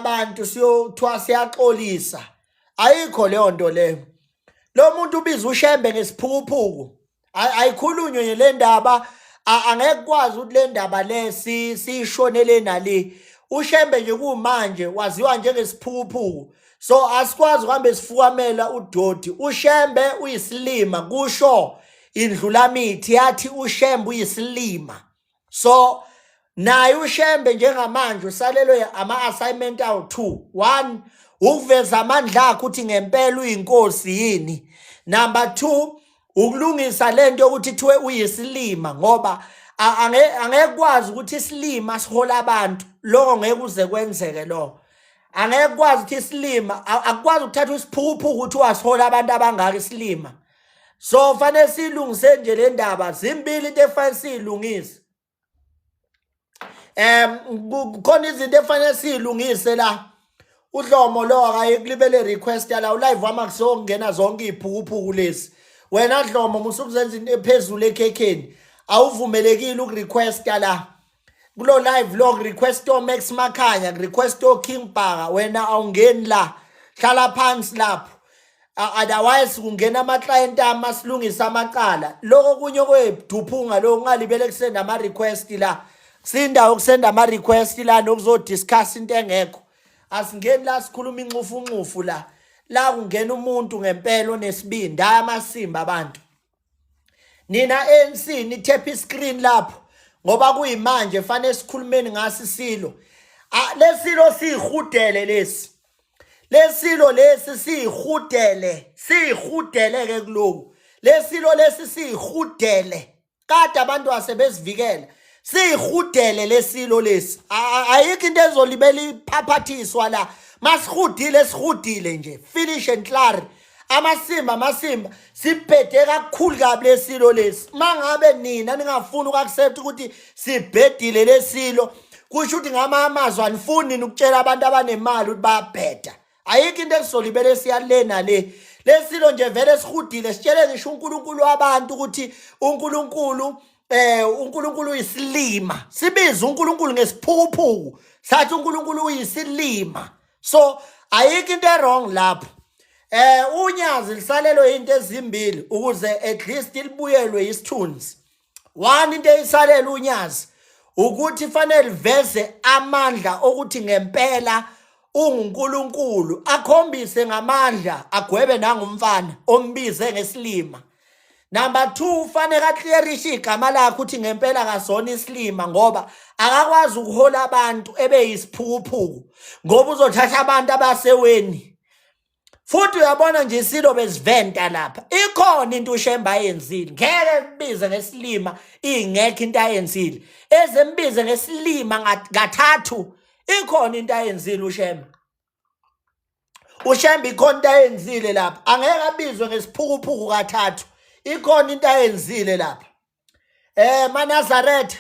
Abantu siyothiwa siyaxolisa, ayikho leyo nto leyo. Lo muntu ubiza uShembe ngesiphukuphuku, ayikhulunywe nje le ndaba. Angeke kwazi ukuthi le ndaba le siyishonele nale. UShembe nje kumanje waziwa njengesiphukuphuku, so asikwazi ukuhambe sifukamela udoti. UShembe uyisilima, kusho indlulamithi yathi uShembe uyisilima. So naye uShembe njengamanje usalelwe ama-assignment awu-two. One, ukuveza amandla akhe ukuthi ngempela uyinkosi yini. Number two, ukulungisa le nto yokuthi kuthiwe uyisilima, ngoba angeke kwazi ukuthi isilima sihola abantu. Lokho ngeke kuze kwenzeke. Lokho angeke kwazi ukuthi isilima, akukwazi ukuthatha isiphukuphuku ukuthi wasihola abantu abangaka isilima. So fanele siyilungise nje le ndaba. Zimbili into efanele siyilungise. Kukhona izinto efanele siyilungise la. Udlomo lo akaye kulibele request yala ulive wami, akusokungena zonke iziphukuphuku lezi. Wena Dlomo, musukuzenza into ephezulu ekhekheni, awuvumelekile ukurequesta la kulo live lo. Request o Max Makhanya, request o King Bhaka, wena awungeni la, hlala phansi lapho. Otherwise kungena ama-client ami asilungisa amacala. Lokho kunye kweduphunga lokho, ungalibele kusenda ama-request la. Sindawo kusenda ama-request la nokuzodiscuss into engekho. Asingeni la sikhuluma inxufunxufu la. La kungena umuntu ngempela onesibindi, hayi amasimba abantu. Nina ANC, nithepha iscreen lapho ngoba kuyimanje fanele sikhulumeni ngasi isilo. Lesilo siyihudele lesi. Lesilo lesi siyihudele, siyihudele ke kuloku. Lesilo lesi siyihudele. Kade abantu asebezivikela. Siyihudele lesilo lesi. Ayikho into ezolibela iphaphathiswa la. Masihudile, sihudile nje. Finish and clear. Amasimba, amasimba, sibhede kakhulu kabi lesilo lesi. Mangabe nina ningafuni uku-accept ukuthi sibhedile lesilo, kusho ukuthi ngama amazwi anifuni nina ukutshela abantu abanemali ukuthi bayabheda. Ayikho into esizolibele siya le nale. Lesilo nje vele sihudile, sitshele ngisho uNkulunkulu wabantu ukuthi uNkulunkulu uyisilima. Sibiza uNkulunkulu ngesiphukuphuku, sathi uNkulunkulu uyisilima. So ayikho into e-wrong lapho. Unyazi lisalelwe into ezimbili ukuze at least libuyelwe isithunzi. One, into eyisalela unyazi ukuthi fanele liveze amandla okuthi ngempela unguNkulunkulu, akhombise ngamandla, agwebe nangumfana ombize ngesilima. Number 2, fanele aclearishe igama lakhe ukuthi ngempela akasona isilima, ngoba akakwazi ukuhola abantu ebeyisiphukuphuku, ngoba uzothatha abantu abaseweni. Futhi uyabona nje isilo besiventa lapha, ikhona into uShembe ayenzile. Ngeke kubize ngesilima ingekho into ayenzile. Ezembize ngesilima kathathu, ikhona into ayenzile uShembe. UShembe ikhona into ayenzile lapha. Angeke abizwe ngesiphukuphuku kathathu, ikhona into ayenzile lapha. MaNazaretha,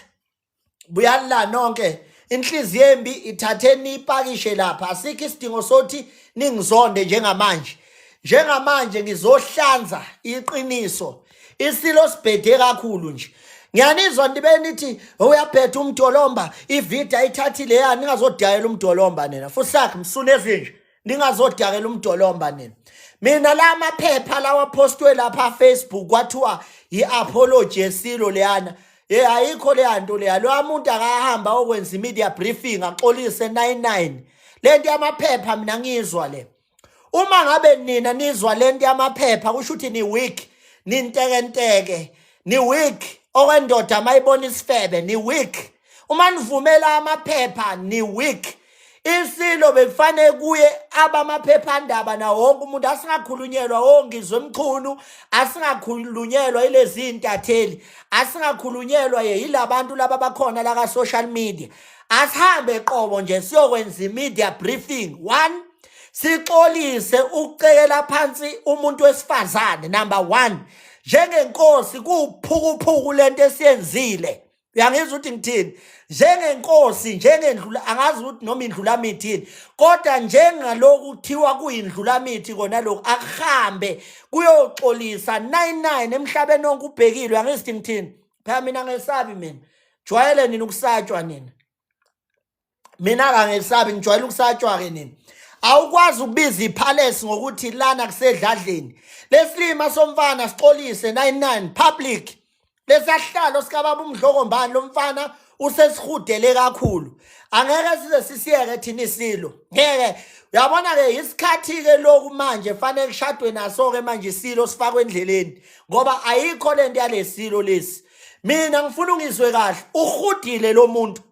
buyani la nonke. Inhliziyo embi ithatheni ipakishe lapha. Asikho isidingo sothi ningizonde njengamanje. Njengamanje ngizohlanza iqiniso. Isilo sibhede kakhulu nje. Ngiyanizwa nibe nithi uyabheda umdolomba, ivideo ayithathile ya. Ningazodayela umdolomba nina, fusak msune ezinje, ningazodakela umdolomba nina. Mina la maphepha lawa postwe lapha Facebook kwathiwa i-apology yesilo leyana. Ye, ayikho leya nto leya. Loya muntu akahamba okwenza i-media briefing, axolise 99. Lento yamaphepha mina ngizwa le. Uma ngabe nina nizwa lento yamaphepha, kusho ukuthi ni weak, nintekenteke, ni weak okwendoda mayibona isifebe, ni weak. Uma nivumela amaphepha, ni weak. Isilo bekufanele kuye abamaphephandaba nawo wonke umuntu. Asingakhulunyelwa ongizwe emchunu, asingakhulunyelwa ilezi intatheli, asingakhulunyelwa yilabantu laba bakhona la ka social media. Asihambe qobo nje siyokwenza i-media briefing. One, sixolise ukucekela phansi umuntu wesifazane. Number 1, njengenkosi kuphukuphuku lento esiyenzile. Uyangizwa ukuthi ngithini? Njengenkosi, njengendlula, angazi ukuthi noma indlulamithi yini, kodwa njengaloku kuthiwa kuyindlulamithi kona lokhu, akuhambe kuyoxolisa 99 emhlabeni wonke ubhekile. Uyangizwa ukuthi ngithini? Phela mina ngesabi mina. Jwayele nina ukusatshwa nina. Mina kangesabi, ngijwayele ukusatshwa ke nini. Awukwazi ukubiza ipalace ngokuthi lana kusedladleni. Lesilima somfana sixolise 99 public. Lesahlalo sikababa uMdlokombane lomfana usesihudele kakhulu. Angeke size sisiyeke thina isilo. Ngeke. Uyabona ke isikhathi ke lokhu manje fanele kushadwe naso ke manje isilo sifakwe endleleni ngoba ayikho lento yalesilo lesi. Mina ngifuna ungizwe kahle, uhudile lo muntu.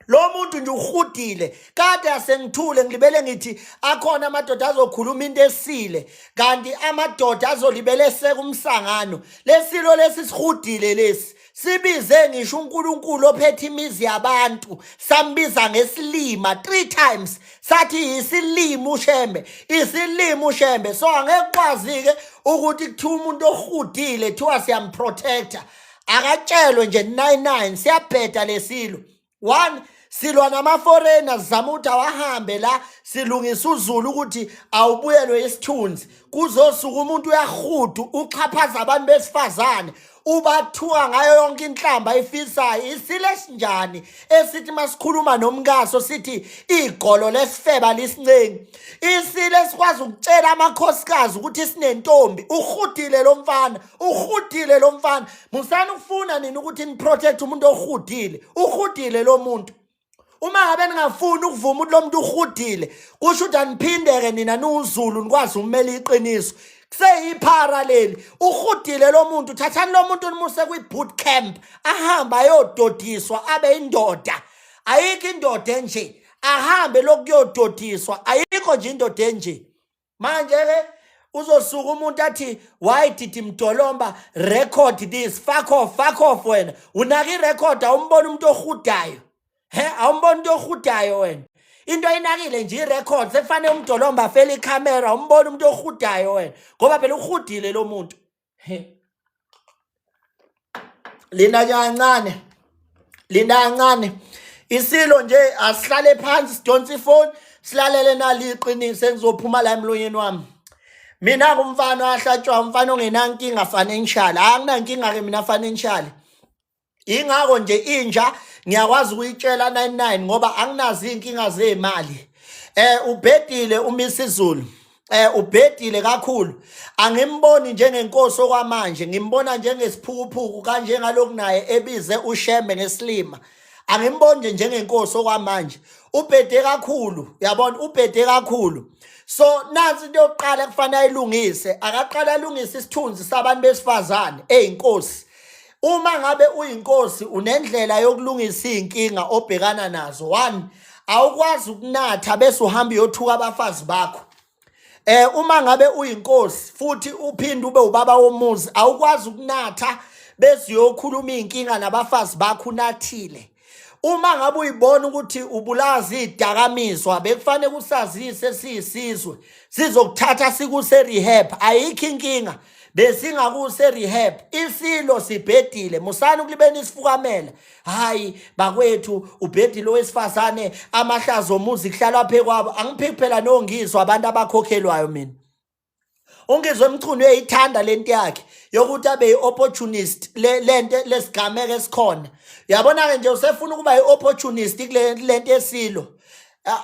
Lo muntu nje uhudile kade asengithule ngilibele ngithi akhona amadoda azokhuluma into esile kanti amadoda azolibele eseka umsangano. Lesilo lesi sihudile lesi sibize ngisho uNkulunkulu ophethe imizi yabantu sambiza ngesilima 3 times sathi yisilima uShembe isilima uShembe. So angeke kwazi ke ukuthi kuthiwa umuntu ohudile kuthiwa siyamprotecta akatshelwe nje 99 siyabheda lesilo. One silwa nama-foreigner sizama ukuthi awahambe la silungisa uZulu ukuthi awubuyelwe isithunzi. Kuzosuka umuntu uyahudu uxhaphaza abantu besifazane ubathuka ngayo yonke inhlamba ayifisayo. Isilo esinjani esithi masikhuluma nomkaso sithi igolo lesifeba lisincengi? Isilo esikwazi ukutshela amakhosikazi ukuthi sinentombi. Uhudile lo mfana, uhudile lo mfana. Musani ukufuna nina ukuthi niprotect umuntu ohudile. Uhudile lo muntu. Uma ngabe ningafuni ukuvuma ukuthi lo muntu uhudile, kusho ukuthi aniphindeke nina niwuZulu nikwazi ukumela iqiniso. Kuseyiphara leli. Uhudile lo muntu, thathani lo muntu nimuse kwi-boot camp, ahambe ayododiswa abe indoda. Ayikho indoda enje. Ahambe lokuyododiswa, ayikho nje indoda enje. Manje ke uzosuka umuntu athi why did Mdolomba record this? Fuck off, fuck off wena. Unaka irecord awumbona umuntu ohudayo. He, awumbona umuntu ohudayo wena. Into ayinakile nje irecord sekufanele uMdolomba afele ikhamera umbona umuntu ohudayo wena. Ngoba phela uhudile lo muntu. He. Linda kancane. Linda kancane. Isilo nje asihlale phansi sidonse ifoni silalele nali iqiniso engizophuma la emlonyeni wami. Mina kumfana wahlatshwa umfana ongenankinga financial. Anginankinga ke mina financial. Ingakho nje inja ngiyakwazi ukuyitshela 99 ngoba anginazo inkinga zemali. Ubhedile uMisizulu. Ubhedile kakhulu. Angimboni njengenkosi okwamanje, ngimbona njengesiphukuphuku kanjengaloku naye ebize uShembe ngesilima. Angimboni nje njengenkosi okwamanje. Ubhede kakhulu, uyabona ubhede kakhulu. So nansi into yokuqala ekufanele ayilungise, akaqala alungise isithunzi sabantu besifazane eyinkosi. Uma ngabe uyinkosi unendlela yokulungisa izinkinga obhekana nazo. One, awukwazi ukunatha bese uhamba uyothuka abafazi bakho. Uma ngabe uyinkosi futhi uphinde ube ubaba womuzi, awukwazi ukunatha bese uyokhuluma izinkinga nabafazi bakho unathile. Uma ngabe uyibona ukuthi ubulaza izidakamizwa bekufanele kusazise siyisizwe sizokuthatha sikuse rehab. Ayikho inkinga, besingakuse rehab. Isilo sibhedile, musani ukulibeni isifukamela. Hayi bakwethu, ubhedile owesifazane, amahlazo omuzi kuhlalwa phe kwabo. Angiphiki phela nongizwa abantu abakhokhelwayo mina. Ungizwe Mchunu uyayithanda lento yakhe yokuthi abe yi-opportunist lento lesigameko esikhona. Uyabona ke nje usefuna ukuba yi-opportunist kule lento yesilo.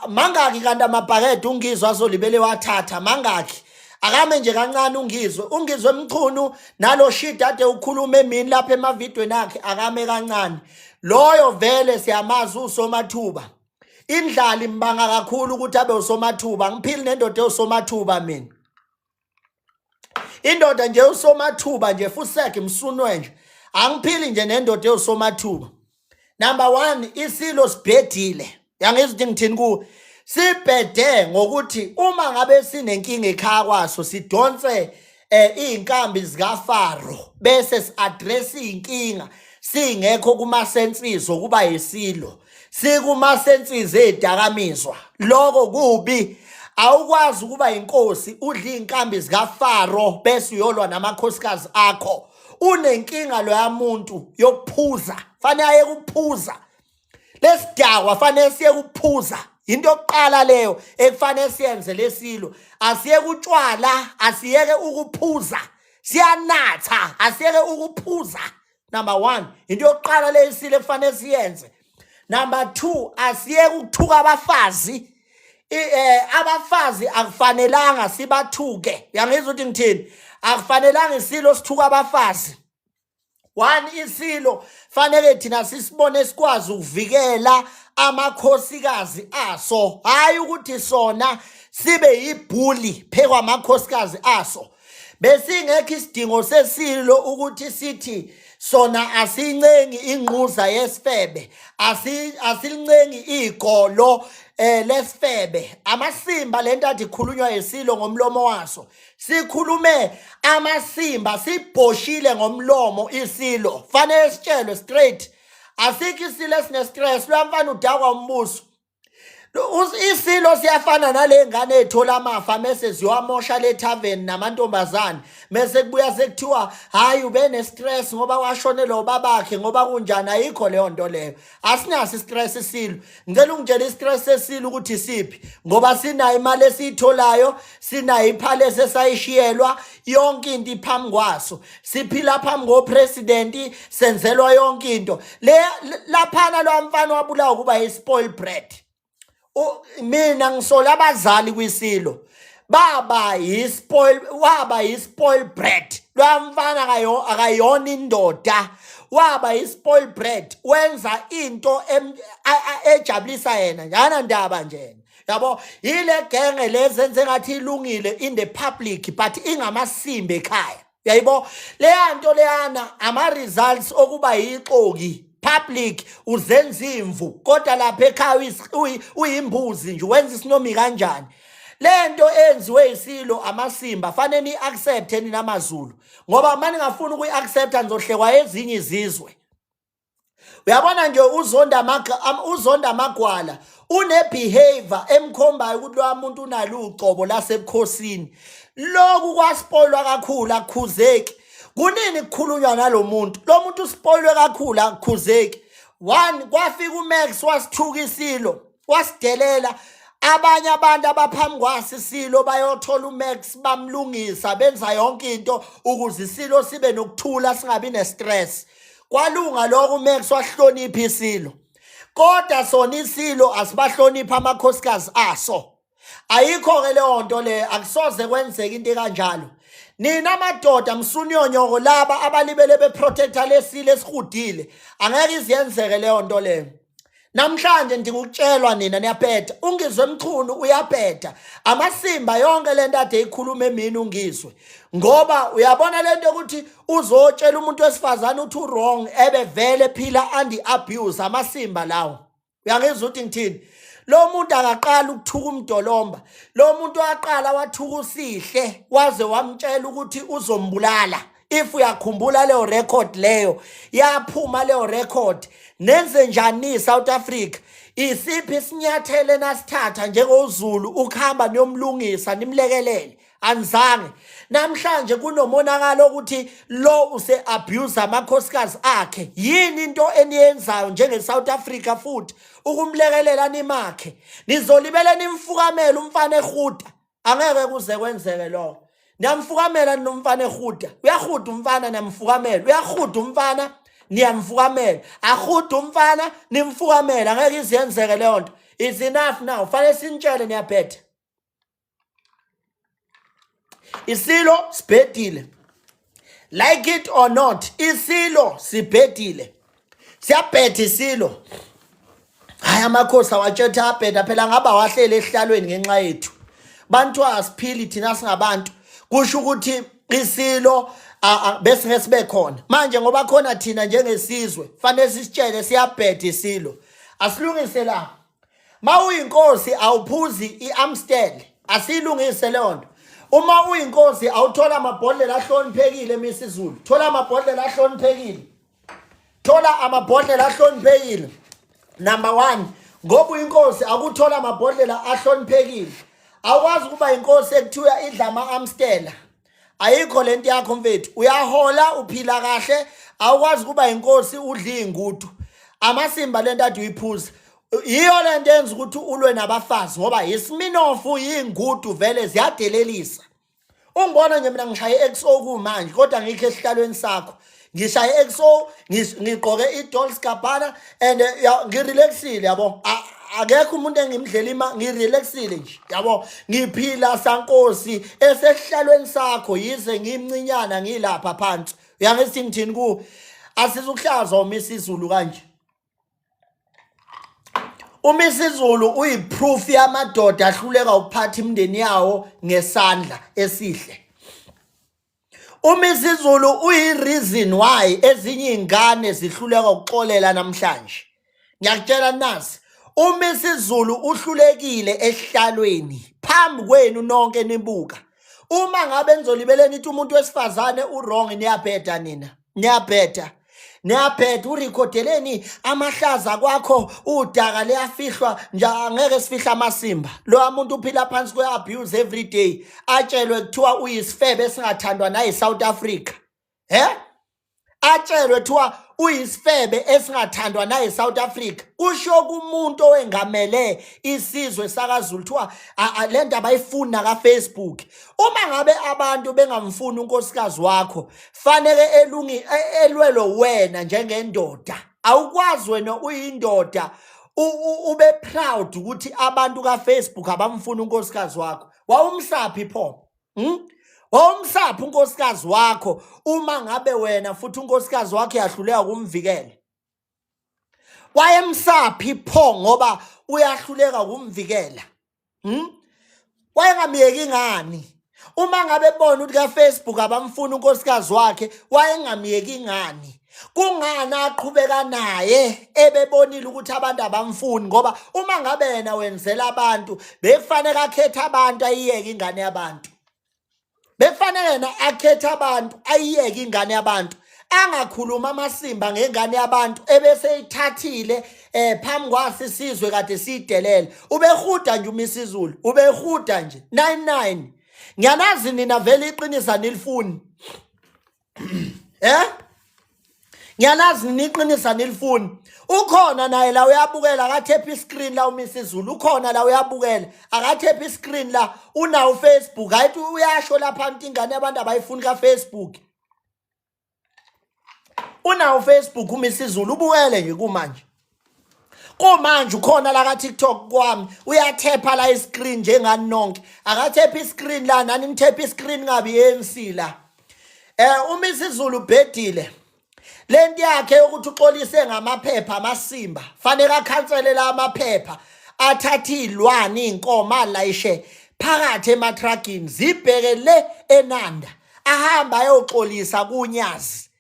Mangaki kanti amabhakede uNgizwe azolibele wathatha mangaki? Akame nje kancane uNgizwe. UNgizwe Mchunu nalo shit ade ukhuluma emini lapha emavidweni akhe akame kancane. Loyo vele siyamazi usomathuba. Indlala imbanga kakhulu ukuthi abe usomathuba. Ngiphili nendoda ewusomathuba mina. Indoda nje usomathuba nje fuseke msunwe nje. Angiphili nje nendoda ewusomathuba. Number 1, isilo sibhedile. Yangizwa ukuthi ngithini kuwe? Sibhede ngokuthi uma ngabe sinenkinga ekhaya kwaso sidonse izinkambi zikaFaro bese siaddress inkinga singekho kuma senses okuba yisilo. Sikuma senses ezidakamizwa. Lokho kubi. Awukwazi ukuba inkosi udla izinkambi zikaFaro bese uyolwa namakhosikazi akho. Unenkinga loya muntu yokuphuza, fanele aye kuphuza. Lesidakwa fanele siye kuphuza. Into yokuqala leyo ekufanele siyenze lesilo. Asiye kutshwala, asiyeke ukuphuza. Siyanatha, asiyeke ukuphuza. Number 1, into yokuqala leyisile ekufanele siyenze. Number 2, asiyeke ukuthuka abafazi. Abafazi akufanelanga sibathuke. Uyangizwa ukuthi ngithini? Akufanelanga isilo sithuka abafazi. One, isilo fanele thina sisibone sikwazi ukuvikela amakhosikazi aso, hayi ukuthi sona sibe yibhuli phekwa amakhosikazi aso. Besingekho isidingo sesilo ukuthi sithi sona asincengi ingquza yesifebe, asilincengi igolo lesifebe. Amasimba lento athi ikhulunywa yesilo ngomlomo waso, sikhulume amasimba, sibhoshile ngomlomo isilo. Fanele sitshelwe straight, asikho isilo esine-stress. Lwamfana udakwa umbuso. Isilo siyafana nale ngane ethola amafa mese ziyowamosha le tavern namantombazane, mese kubuya sekuthiwa hayi ube ne-stress ngoba washonelwa ubabakhe, ngoba kunjani. Ayikho leyo nto leyo, asinaso i-stress isilo. Ngicela ungitshele i-stress sesilo ukuthi siphi, ngoba sinayo imali esiyitholayo, sinayo ipalace esayishiyelwa, yonke into iphambi kwaso, siphila phambi kopresident, senzelwa yonke into le laphana. Lo mfana wabulawa kuba yi-spoil brat. Mina ngisola abazali kwisilo, baba yi-spoil, waba yi-spoil brat lwamfana. Akayo akayona indoda, waba yi-spoil brat, wenza into ejabulisa yena njana ndaba nje yabo. Yile genge lezi enze ngathi ilungile in the public but ingamasimba ekhaya, uyayibo leya nto leyana. Ama-results okuba yixoki public, uzenza imvu kodwa lapha ekhaya uyimbuzi nje, wenza isinomi kanjani. Lento enziwe isilo, amasimba, fanele ni-accept nina maZulu, ngoba uma ningafuni ukuyi-accepta nizohlekwa ezinye izizwe. Uyabona nje uzonda amagwala une-behavior emkhombayo ukuthi loya muntu unalo ugcobo lasebukhosini. Lokhu kwaspoilwa kakhulu, akukhuzeki. Kunini kukhulunywa nalo muntu? Lo muntu uspoilwe kakhulu, akukhuzeki. One, kwafika uMax wasithuka isilo, wasidelela. Abanye abantu abaphambi kwaso isilo bayothola uMax, bamlungisa, benza yonke into ukuze isilo sibe nokuthula, singabi nestress. Kwalunga lokho, uMax wahlonipha isilo, kodwa sona isilo asibahlonipha amakhosikazi aso. Ayikho-ke leyo nto leyo, akusoze kwenzeka into ekanjalo. Nina madoda msuniyonyoko laba abalibele beprotecta lesilo esihudile, angeke iziyenzeke leyo nto leyo. Namhlanje ndikutshelwa nina niyabheda. Ungizwe Mchunu uyabheda, amasimba yonke lento ade ikhuluma emini ungizwe, ngoba uyabona lento yokuthi uzotshela umuntu wesifazane uthi wrong ebe vele phila under abuse. Amasimba lawo, uyangizwa ukuthi ngithini? Lo muntu akaqala ukuthuka umdolomba, lo muntu waqala wathuka uSihle, waze wamtshela ukuthi uzombulala. If uyakhumbula leyo record leyo, yaphuma leyo record. Nenze njani South Africa? Isiphi isinyathelo enasithatha njengoZulu ukuhamba niyomlungisa, nimlekelele? Anizange. Namhlanje kunomonakalo ukuthi lo use abuse amakhosikazi akhe. Yini into eniyenzayo njenge South Africa futhi ukumlekelela nimakhe? Nizolibele nimfukamela umfana ehuda. Angeke kuze kwenzeke lokho. Niyamfukamela nomfana ehuda, uyahuda umfana, niyamfukamela, uyahuda umfana, niyamfukamela, ahuda umfana, nimfukamela. Angeke iziyenzeke leyo nto. It's enough now, fanele sinitshele niyabhetha. Isilo sibhedile, like it or not, isilo sibhedile, siyabhetha isilo. Hayi, amakhosi awatshetha abheda phela, ngaba wahlele esihlalweni ngenxa yethu bantu. Asiphili thina singabantu, kusho ukuthi isilo bese sibe khona manje ngoba khona thina njengesizwe fanele sisitshele, siyabheda isilo. Asilungise la. Mawuyinkosi awuphuzi iAmstel, asiyilungise leyo nto. Uma uyinkosi awuthola amabhodlela ahloniphekile, Misizulu, thola amabhodlela ahloniphekile, thola amabhodlela ahloniphekile. Number 1, ngoba uyinkosi akuthola amabhodlela ahloniphekile. Awukwazi ukuba inkosi ekuthiwa idla ama-Amstela. Ayikho lento yakho mfethu, uyahola, uphila kahle, awukwazi ukuba inkosi udla iy'ngudu. Amasimba lento ade uyiphuza yiyo lento yenza ukuthi ulwe nabafazi, ngoba isiminofu yiy'ngudu vele ziyadelelisa. Ungibona nje mina ngishaye XO kumanje, kodwa ngikho esihlalweni sakho. Ngishaye XO, ngigqoke i-Dolce Gabbana and ngirelaxile yabo. Akekho umuntu engimdlela ima, ngirelaxile nje yabo. Ngiphila sankosi esehlalweni sakho yize ngimncinyana ngilapha phansi. Uyangithi ngithini ku asizukuhlaza uMisizulu kanje. UMisizulu uyiproof yamadoda ahluleka ukuphatha imindeni yawo ngesandla esihle. UMisizulu uyi-reason why ezinye iy'ngane zihluleka ukuxolela namhlanje. Ngiyakutshela nasi, uMisizulu uhlulekile esihlalweni phambi kwenu nonke nibuka. Uma ngabe nizolibele nithi umuntu wesifazane u-wrong niyabheda nina. Niyabheda. Niyabheda urekhodeleni amahlaza kwakho udaka liyafihlwa nje angeke sifihle amasimba. Lo muntu uphila phansi kwe-abuse every day. Atshelwe kuthiwa uyisifebe esingathandwa nayi South Africa. He? Atshelwe kuthiwa uyisifebe esingathandwa nayi South Africa. Kusho kumuntu owengamele isizwe sakaZulu kuthiwa le ndaba ayifuni naka Facebook. Uma ngabe abantu bengamfuni unkosikazi wakho fanele elungi elwelwe wena njengendoda. Awukwazi wena uyindoda ube proud ukuthi abantu ka Facebook abamfuni unkosikazi wakho. Wawumsaphi pho? Wawumsaphi unkosikazi wakho uma ngabe wena futhi unkosikazi wakho yahluleka ukumvikela? Wayemsaphi pho ngoba uyahluleka ukumvikela? Wayengamyeki ngani? Uma ngabe ebona ukuthi ka-Facebook abamfuni unkosikazi wakhe, wayengamyeki ngani? Kungani aqhubeka naye ebebonile ukuthi abantu abamfuni? Ngoba uma ngabe yena wenzela abantu, bekufanele akhethe abantu ayiyeke ingane yabantu. Bekufanele yena akhethe abantu ayiyeke ingane yabantu. Angakhuluma amasimba ngengane yabantu ebese ithathile phambi kwasi isizwe kade siyidelele. Ubehuda nje uMisizulu, ubehuda nje 99. Ngiyanazi nina vele iqiniso anilifuni. Ngiyalazi nina iqiniso anilifuni. Ukhona naye la uyabukela akathepha iscreen la uMisizulu, ukhona la uyabukela akathepha iscreen la, unawo uFacebook, hayi uyasho lapha ukuthi ingane yabantu abayifuni kaFacebook. Unawo uFacebook uMisizulu, ubukele nje kumanje. Kumanje ukhona la ka TikTok kwami uyathepha la iscreen njengani nonke. Akathepha iscreen la nani nithepha iscreen ngabi ANC la. UMisizulu ubhedile. Lento yakhe yokuthi uxolise ngamaphepha amasimba, fanele akhansele la amaphepha, athathe izilwane inkomo alayishe phakathi ematragini zibheke le eNanda, ahamba ayoxolisa kunyazi.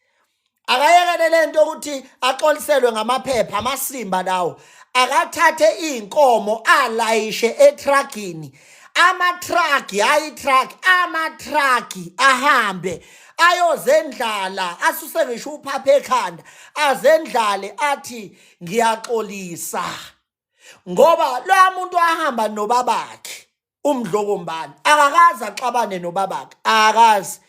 Akayekele lento ukuthi axoliselwe ngamaphepha amasimba lawo. Akathathe izinkomo alayishe etragini. Amatragi, hayi truck, amatragi ahambe ayozendlala, asuse ngisho uphapha ekhanda, azendlale athi ngiyaxolisa. Ngoba lo muntu ahamba nobabakhe uMdlokombane akakaze axabane nobabakhe, akakaze.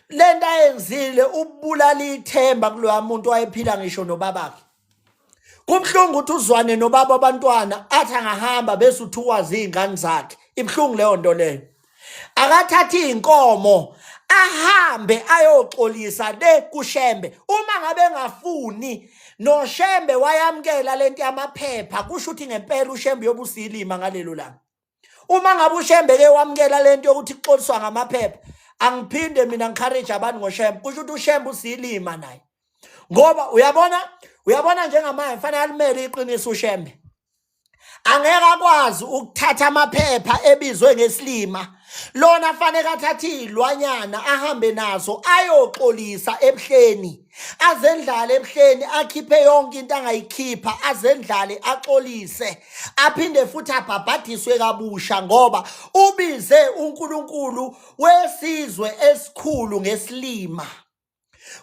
Lento ayenzile ubulala ithemba kuloya muntu wayephila ngisho nobabakhe. Kubuhlungu ukuthi uzwane nobaba abantwana athi angahamba bese uthukwa zingane zakhe. Ibuhlungu leyo nto leyo. Akathathe izinkomo ahambe ayoxolisa le kuShembe. Uma ngabe engafuni noShembe wayamkela lento yamaphepha, kusho ukuthi ngempela uShembe uyobusilima ngalelo langa. Uma ngabe uShembe ke wamukela lento yokuthi kuxoliswa ngamaphepha, angiphinde mina encourage abantu ngoShembe, kusho ukuthi uShembe usilima naye. Ngoba uyabona njengamanje fanele alimele iqiniso uShembe. Angeke akwazi ukuthatha amaphepha ebizwe ngesilima. Lona fanele athathe izilwanyana ahambe nazo ayoxolisa ebuhleni. Azendlale ebuhleni, akhiphe yonke into angayikhipha, azendlale axolise. Aphinde futhi abhabhadiswe kabusha ngoba ubize uNkulunkulu wesizwe esikhulu ngesilima.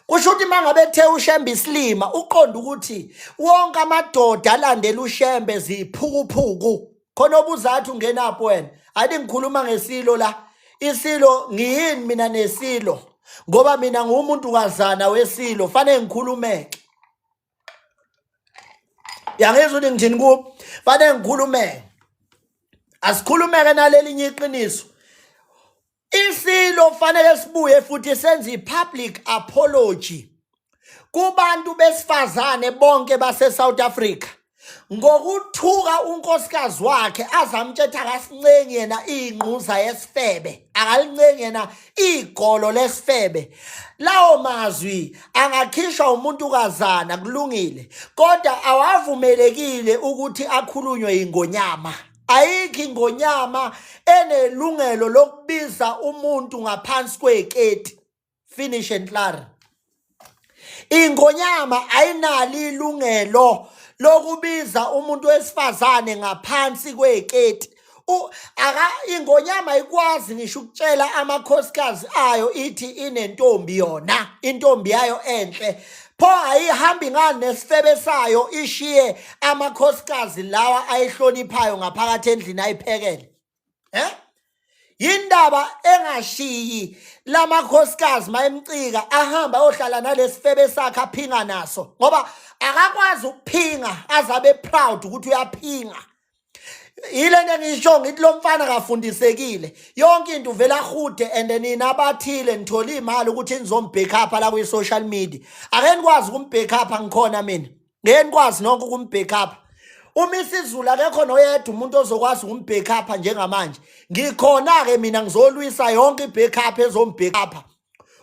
Kusho ukuthi mangabe ethe uShembe isilima, uqonda ukuthi wonke amadoda alandela uShembe ziphukuphuku. Khona obuzathi ungenaphi wena? Athi ngikhuluma ngesilo la. Isilo ngiyini mina nesilo? Ngoba mina ngumuntu kazana wesilo, fanele ngikhulumeke. Yangizwa ukuthi ngithini ku? Fanele ngikhulumeke. Asikhulumeke nalelinye iqiniso. Isilo fanele sibuye futhi senze i-public apology. kubantu besifazane bonke base South Africa ngokuthuka unkosikazi wakhe azamtshetha akasincengi yena ingquza yesifebe akalincengi yena igolo lesifebe lawo mazwi angakhishwa umuntukazana kulungile kodwa awavumelekile ukuthi akhulunywe ingonyama ayikho ingonyama enelungelo lokubiza umuntu ngaphansi kweketi finish and klaar ingonyama ayinalo ilungelo lokubiza umuntu wesifazane ngaphansi kweketi aka ingonyama ikwazi ngisho ukutshela amakhosikazi ayo ithi inentombi yona intombi yayo enhle pho ayihambi ngani nesifebe sayo ishiye amakhosikazi lawa ayihloniphayo ngaphakathi endlini ayiphekele eh yindaba engashiyi lamakhosikazi mayemcika ahamba ayohlala nalesifebe sakhe aphinga naso ngoba akakwazi ukuphinga azabe proud ukuthi uyaphinga yile nto engisho ngithi lo mfana kafundisekile yonke into uvela ahude and nina abathile nithola imali ukuthi nizombackup la kwi-social media ake nikwazi ukumbackup ngikhona mina ngeke nikwazi nonke ukumbackup uma isizulu akekho noyedwa umuntu ozokwazi ukumbackup njengamanje ngikhona-ke mina ngizolwisa yonke i-backup ezombackup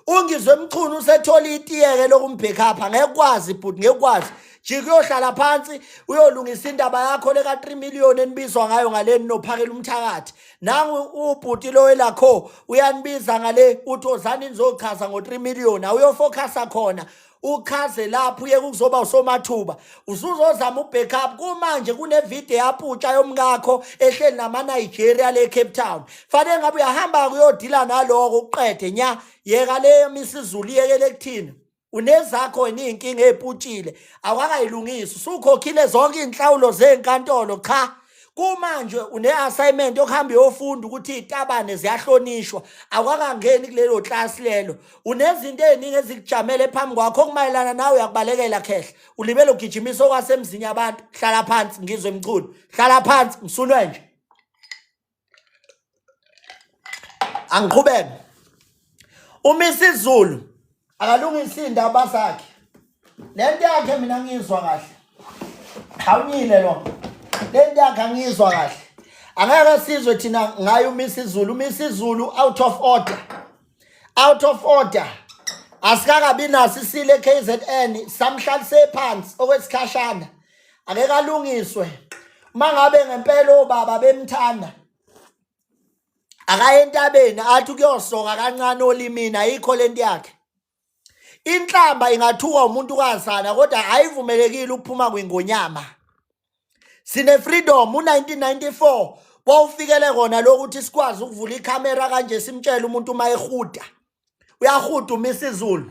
ungizwe mchunu usethola itiyeke lokumbackup ngeke kwazi bhuti ngeke kwazi jika uyohlala phansi uyolungisa indaba yakho leka 3 million enibizwa ngayo ngaleni nophakela umthakathi nangu ubhuti lo elakho uyanibiza ngale uthi ozani nizochaza ngo 3 million awuyofocusa khona uchaze lapho uye kuzoba usomathuba usuzozama ubackup kumanje kunevideo yaputsha yomkakho ehleli nama-nigeria le cape town fanele ngabe uyahamba kuyodila naloko uqede nya yeka leyo misizulu iyekele kuthina unezakho wena iy'nkinga ey'putshile awakayilungisi usukhokhile zonke iy'nhlawulo zey'nkantolo cha kumanje une-assignment yokuhamba uyofunda ukuthi iy'tabane ziyahlonishwa awukakangeni kulelo klasi lelo unezinto ey'ningi ezikujamele phambi kwakho okumayelana nawe uyakubalekela khehla ulibele ugijimisa okwasemzini yabantu hlala phansi ngizwe mchunu hlala phansi msunwe nje angiqhubeke uma isizulu akalungise iy'ndaba zakhe le nto yakhe mina ngiyizwa kahle awunyile lo le nto yakhe angiyizwa kahle angeke sizwe thina ngayo umisizulu umisizulu out of order out of order asikakabi naso isile KZN samhlalise phansi okwesikhashana ake kalungiswe uma ngabe ngempela obaba bemthanda akaye entabeni athi kuyosoka kancane olimini ayikho lento yakhe inhlamba ingathuka umuntu kazana kodwa ayivumelekile ukuphuma kwingonyama sine freedom u1994 wawufikele kona lokuthi sikwazi ukuvula ikhamera kanje simtshele umuntu uma ehuda uyahuda uMisizulu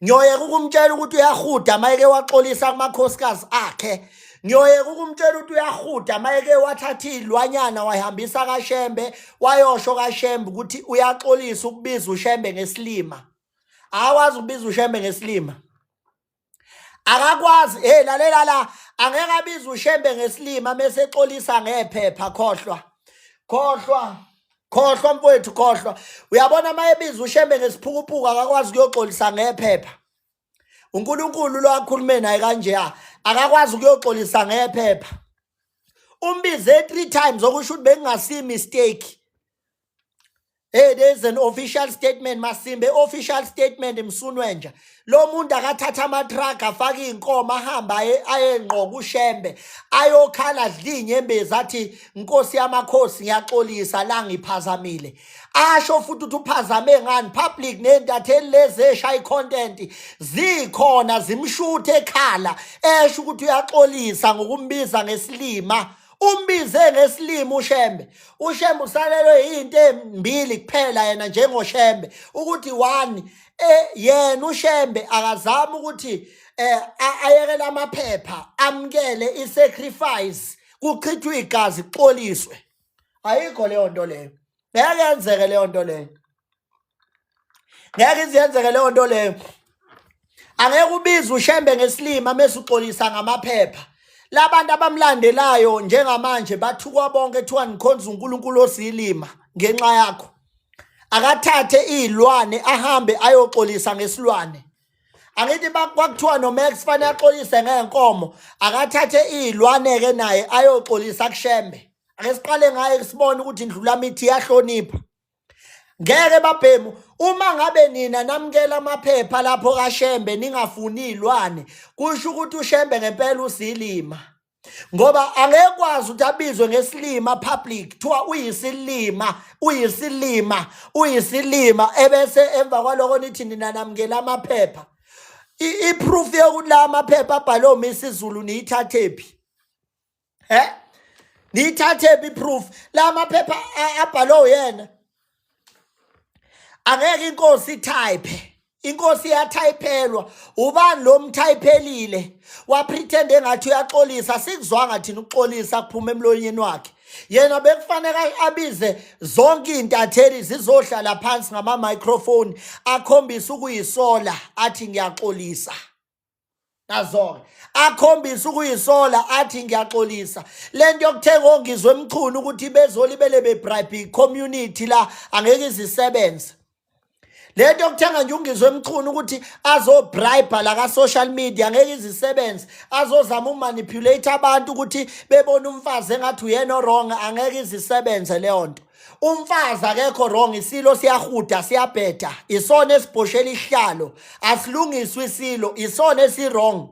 ngiyoyeka ukumtshela ukuthi uyahuda mayeke waxolisa kumakhosikazi akhe ngiyoyeka ukumtshela ukuthi uyahuda mayeke wathatha iy'lwanyana wayihambisa kashembe wayosho kashembe ukuthi uyaxolisa ukubiza ushembe ngesilima akwazi ukubiza ushembe ngesilima akakwazi hey lalela la angeke abize ushembe ngesilima mese exolisa ngephepha khohlwa khohlwa khohlwa mfowethu khohlwa uyabona uma ebiza ushembe ngesiphukuphuku akakwazi ukuyoxolisa ngephepha uNkulunkulu lo akhulume naye kanjeya akakwazi ukuyoxolisa ngephepha umbize 3 times okusho ukuthi bekungasi mistake Hey there's an official statement Masimbe official statement msunwenja lo muntu akathatha ama truck afake inkomo ahamba aye ngqo kuShembe ayokhala dla inyembezi athi Nkosi yamakhosi ngiyaxolisa la ngiphazamile asho futhi ukuthi uphazame ngani public nentatheli lezi eshaya icontent zikhona zimshuthe ekhala esho ukuthi uyaxolisa ngokumbiza ngesilima umbize ngesilima uShembe uShembe usalelwe into embili kuphela yena njengoShembe ukuthi one eh yena uShembe akazami ukuthi eh ayekele amaphepha amkele isacrifice kuchithwe igazi kuxoliswe ayikho leyo nto leyo ngeke yenzeke leyo nto leyo ngeke iziyenzeke leyo nto leyo angeke ubize ushembe ngesilima mese uxolisa ngamaphepha labantu abamlandelayo njengamanje bathukwa bonke kuthiwa nikhonza uNkulunkulu osiyilima ngenxa yakho akathathe izilwane ahambe ayoxolisa ngesilwane Angithi kwakuthiwa noMax fanele axolise ngenkomo, akathathe izilwane-ke naye ayoxolisa kuShembe. Ake siqale ngaye sibone ukuthi indlulamithi iyahlonipha. Ngeke babhemu uma ngabe nina namukela amaphepha lapho kaShembe ningafuni izilwane, kusho ukuthi uShembe ngempela usilima. Ngoba angekwazi ukuthi abizwe ngesilima public, kuthiwa uyisilima, uyisilima, uyisilima, ebese emva kwaloko nithi nina namukela amaphepha. I-proof yokuthi la maphepha abhalwe uMisizulu niyithathephi? He? Niyithathephi i-proof? La maphepha abhalwe uyena. Angeke inkosi itype. Inkosi iyathayiphelwa. Ubani lo mthayiphelile? Wapretend engathi uyaxolisa, sikuzwanga thina ukuxolisa kuphuma emlonyeni wakhe. Yena bekufanele abize zonke izintatheli zizohlala phansi ngama microphone akhombise ukuyisola athi ngiyaxolisa. Nazo-ke akhombise ukuyisola athi ngiyaxolisa. Lento yokuthenga ongizwe emchunu ukuthi bezolibele bebribe community la angeke izisebenze. Lento yokuthenga nje ungizwe emchunu ukuthi azobribe la ka social media angeke izisebenze, azozama ukumanipulate abantu ukuthi bebone umfazi engathi uyena wrong, angeke izisebenze leyo nto. Umfazi akekho wrong, isilo siyahuda siyabheda, isona esibhoshela isihlalo, asilungiswe isilo, isona esi wrong.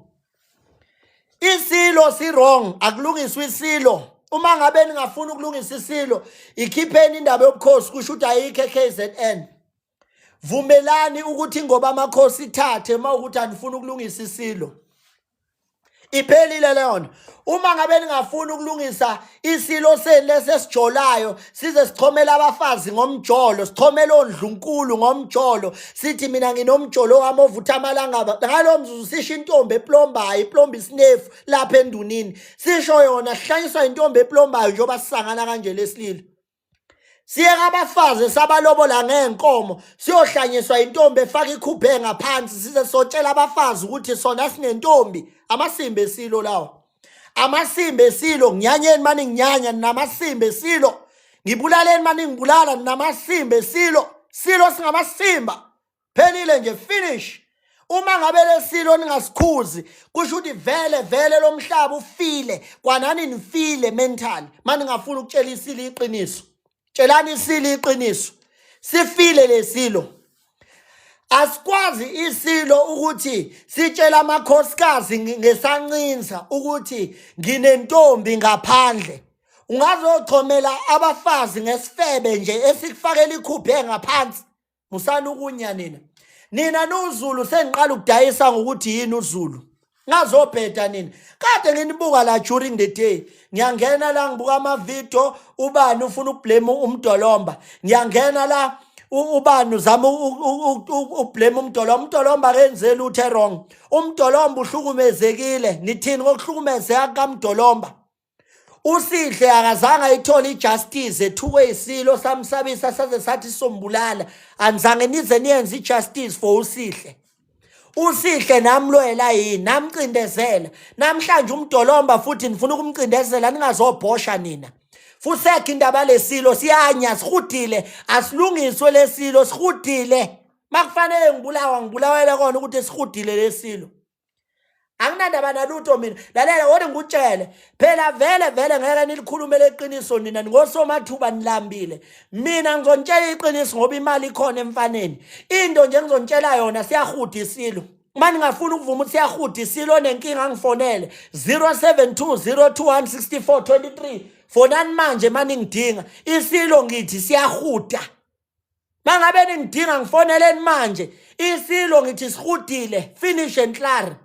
Isilo si wrong, akulungiswe isilo. Uma ngabe ningafuni ukulungisa isilo, ikhipheni indaba yobukhosi, kusho ukuthi ayikho eKZN. Vumelani ukuthi ngoba amakhosi ithathe uma ukuthi anifuni ukulungisa isilo. Iphelile leyo nto. Uma ngabe ningafuni ukulungisa isilo senu lesi esijolayo, size sichomele abafazi ngomjolo, sichomele ondlunkulu ngomjolo, sithi mina nginomjolo wami ovutha amalangaba. Ngalowo mzuzu sisho intombi eplombayo, iplomba isinefu lapha endunini. Sisho yona sihlanyiswa intombi eplombayo njengoba sisangana kanje lesililo. Siyeka abafazi sabalobola ngenkomo, siyohlanyiswa intombi efaka ikhubhe ngaphansi, size sotshela abafazi ukuthi sona sinentombi. Amasimba esilo lawo, amasimba esilo. Nginyanyeni mani nginyanya, namasimba esilo. Ngibulaleni mani ngibulala, namasimba esilo. Silo singamasimba, phelile nje, finish. Uma ngabe lesilo ningasikhuzi, kusho ukuthi vele vele lo mhlaba ufile, kwanani nifile mentally. Mani ngafuna ukutshela isilo iqiniso, tshelani isilo iqiniso, sifile lesilo. Asikwazi isilo ukuthi sitshela amakhosikazi ngesancinza ukuthi nginentombi ngaphandle. Ungazochomela abafazi ngesifebe nje esikufakela ikhubhe ngaphansi. Musani ukunya nina. Nina noZulu sengiqala ukudayisa ngokuthi yini uZulu. Ngazobheda nina. Kade nginibuka la during the day. Ngiyangena la ngibuka ama video, ubani ufuna ukublame umdolomba. Ngiyangena la ubani uzama ukublame umdolomba. Umdolomba akenzeli lutho wrong. Umdolomba uhlukumezekile. Nithini ngokuhlukumezeka kaMdolomba? Usihle akazange ayithole ijustice, ethukwe isilo samsabisa saze sathi sombulala. Anizange nize niyenze ijustice for uSihle. Usihle namlwela yini, namcindezela. Namhlanje umdolomba futhi nifuna ukumcindezela, ningazobhosha nina. Fusekho indaba lesilo siyanya, sihudile, asilungiswe lesilo, sihudile. Makufanele ngibulawa ngibulawele kona ukuthi sihudile lesilo. Anginandaba nalutho mina. Lalela wona ngikutshele. Phela vele vele ngeke nilikhulumele iqiniso nina, ningosomathuba nilambile. Mina ngizontshela iqiniso ngoba imali ikhona emfaneni. Into nje ngizontshela yona, siyahuda isilo. Uma ningafuni ukuvuma ukuthi siyahuda isilo, onenkinga angifonele 0720216423. Fonani manje maningidinga. Isilo ngithi siyahuda. Mangabe ningidinga ngifoneleni manje. Isilo ngithi sihudile, finish and clear.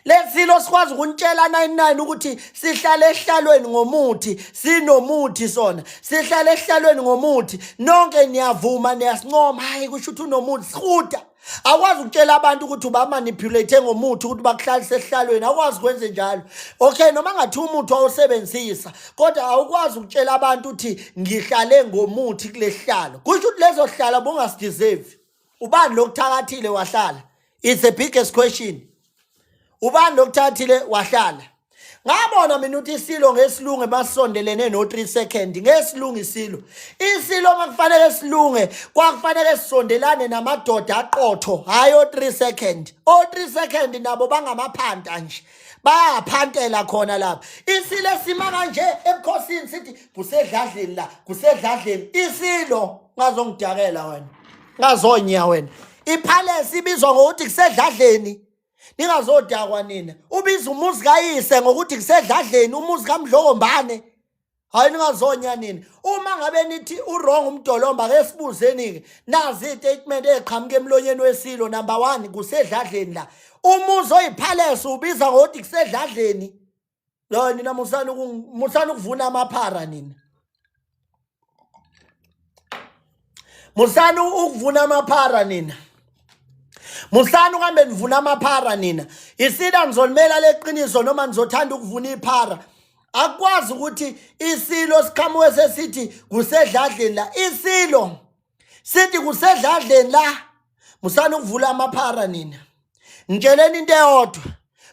Lesilo sikwazi ukunitshela 99 ukuthi sihlale ehlalweni ngomuthi, sinomuthi sona. Sihlale ehlalweni ngomuthi. Nonke niyavuma niyasincoma, hayi kusho ukuthi unomuthi, sihuda. Awukwazi ukutshela abantu ukuthi uba manipulate ngomuthi ukuthi bakuhlalise esihlalweni, awukwazi ukwenze njalo. Okay, noma ngathiwa umuthi wawusebenzisa, kodwa awukwazi ukutshela abantu ukuthi ngihlale ngomuthi kulesihlalo. Kusho ukuthi lezo sihlalo bungasideserve. Ubani lokuthakathile wahlala? It's the biggest question. Ubani lokuthathile wahlala? Ngabona mina ukuthi isilo ngesilunge basondelene no 3 second ngesilungu isilo. Isilo makufanele silunge kwakufanele sisondelane namadoda aqotho hayi o 3 second. O 3 second nabo bangamaphanta nje. Bayaphantela khona lapha. Isilo esima kanje ebukhosini sithi kusedladleni la, kusedladleni. Isilo ngazongidakela wena. Ngazonya wena. Ipalace ibizwa ngokuthi kusedladleni. Ningazodakwa nina. Ubiza umuzi kayise ngokuthi kusedladleni, umuzi kaMdlokombane. Hayi ningazonya nina. Uma ngabe nithi uwrong umdolomba ke sibuzeni ke. Nazi istatement eqhamuka emlonyeni wesilo number 1 kusedladleni la. Umuzi oyipalace ubiza ngokuthi kusedladleni. Lo nina musani musani ukuvuna amaphara nina. Musani ukuvuna amaphara nina. Musani ukuhambe nivuna amaphara nina. Isila nizolimela leqiniso noma nizothanda ukuvuna iphara. Akwazi ukuthi isilo siqhamuke sesithi kusedladleni la. Isilo sithi kusedladleni la. Musani ukuvula amaphara nina. Ngitsheleni into eyodwa.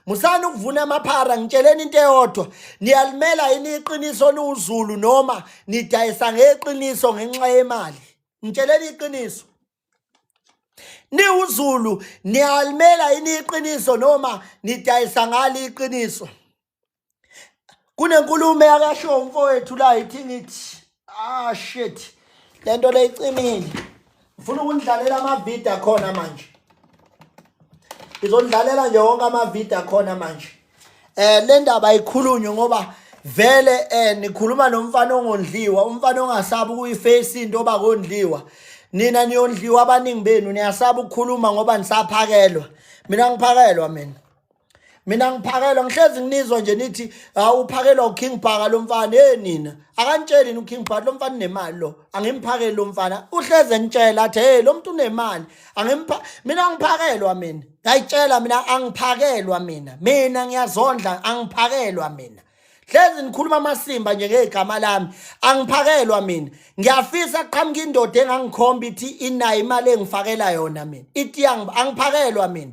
Musani ukuvuna amaphara, ngitsheleni into eyodwa. Niyalimela yini iqiniso niwuZulu noma nidayisa ngeqiniso ngenxa yemali? Ngitsheleni iqiniso. NiwuZulu niyalimela yini iqiniso noma nidayisa ngalo iqiniso? Kunenkulumo yakasho umfowethu la ithi ngithi ah shit lento leyicimile. Ngifuna ukunidlalela amavidiyo akhona manje. Ngizonidlalela nje wonke amavidiyo akhona manje. Eh le ndaba ayikhulunywe ngoba vele eh nikhuluma nomfana ongondliwa, umfana ongasabi ukuyiface into obakondliwa. Nina niyondliwa abaningi benu niyasaba ukukhuluma ngoba nisaphakelwa. Mina ngiphakelwa mina. Mina ngiphakelwa ngihlezi nginizwa nje nithi awuphakelwa uKing Bhaka lo mfana hey nina akantsheli uKing Bhaka lo mfana unemali lo angimphakeli lo mfana uhleze enitshela athi hey lo muntu unemali angimpha mina ngiphakelwa mina ngayitshela mina angiphakelwa mina mina ngiyazondla angiphakelwa mina hlezi nikhuluma amasimba nje ngegama lami angiphakelwa mina ngiyafisa qhamuka indoda engangikhomba ithi inayo imali engifakela yona mina ithi angiphakelwa mina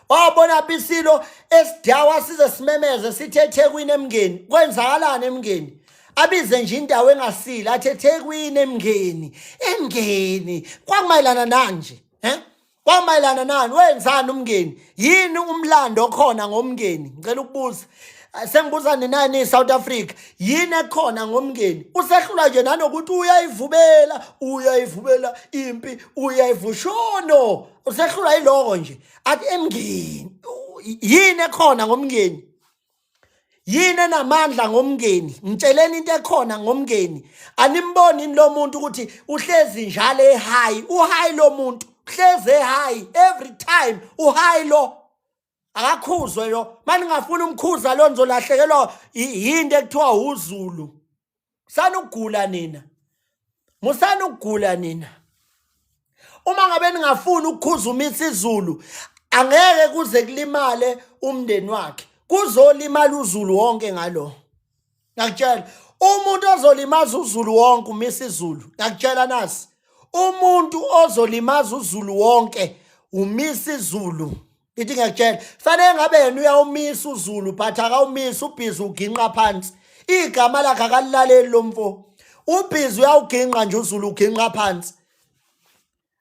Wabona phi isilo esidawa size simemeze sithi eThekwini emngeni kwenzakalani emngeni abize nje indawo engasile athi eThekwini emngeni emngeni kwakumayelana nani nje eh kwamayelana nani wenzani umngeni yini umlando okhona ngomngeni ngicela ukubuza sengibuza ninani South Africa yini ekhona ngomngeni usehlula nje nanokuthi uyayivubela uyayivubela impi uyayivushono usehlula yiloko nje athi emngeni yini ekhona ngomngeni yini enamandla ngomngeni ngitsheleni into ekhona ngomngeni animboni yini lo muntu ukuthi uhlezi njalo ehigh uhigh lo muntu uhlezi ehigh every time uhigh lo akakhuzwe lo maningafuni umkhuza lo nizolahlekelwa yinto ekuthiwa uZulu sanukugula nina musani ukugula nina uma ngabe ningafuni ukukhuza umisa izulu angeke kuze kulimale umndeni wakhe kuzolimala uZulu wonke ngalo ngakutshela umuntu ozolimaza uZulu wonke umisa izulu ngakutshela nasi umuntu ozolimaza uZulu wonke umisa izulu Ithi ngiyakutshela fanele ngabe yena uyawumisa uZulu but akawumisi ubhizi uginqa phansi igama lakhe akalilaleli lo mfo ubhizi uyawuginqa nje uZulu uginqa phansi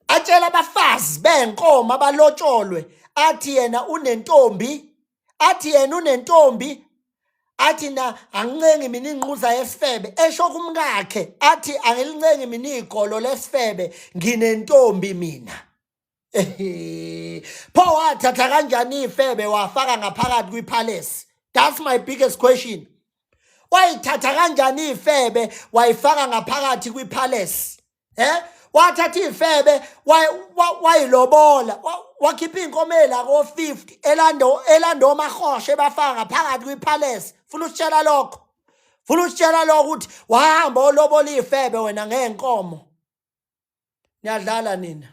atshela abafazi benkomo abalotsholwe athi yena unentombi athi yena unentombi athi na angincengi mina ingquza yesifebe esho kumkakhe athi angilincengi mina igolo lesifebe nginentombi mina Pho wathatha kanjani ifebe wafaka ngaphakathi kwipalace? That's my biggest question. Wayithatha kanjani ifebe wayifaka ngaphakathi kwipalace? Eh? Wathatha ifebe wayilobola wakhipha inkomo ela ko 50 elando elando omahoshe bafaka ngaphakathi kwipalace. Funa usitshela lokho. Funa usitshela lokho ukuthi wahamba olobola ifebe wena ngenkomo. niyadlala nina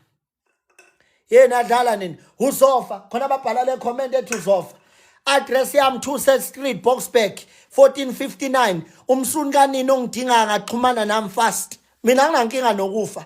ye nadlala nina uzofa khona ababhala le comment ethi uzofa address yami 2 Set Street Boksburg 1459 umsuni kanini ongidinga angaxhumana nami fast mina nginankinga nokufa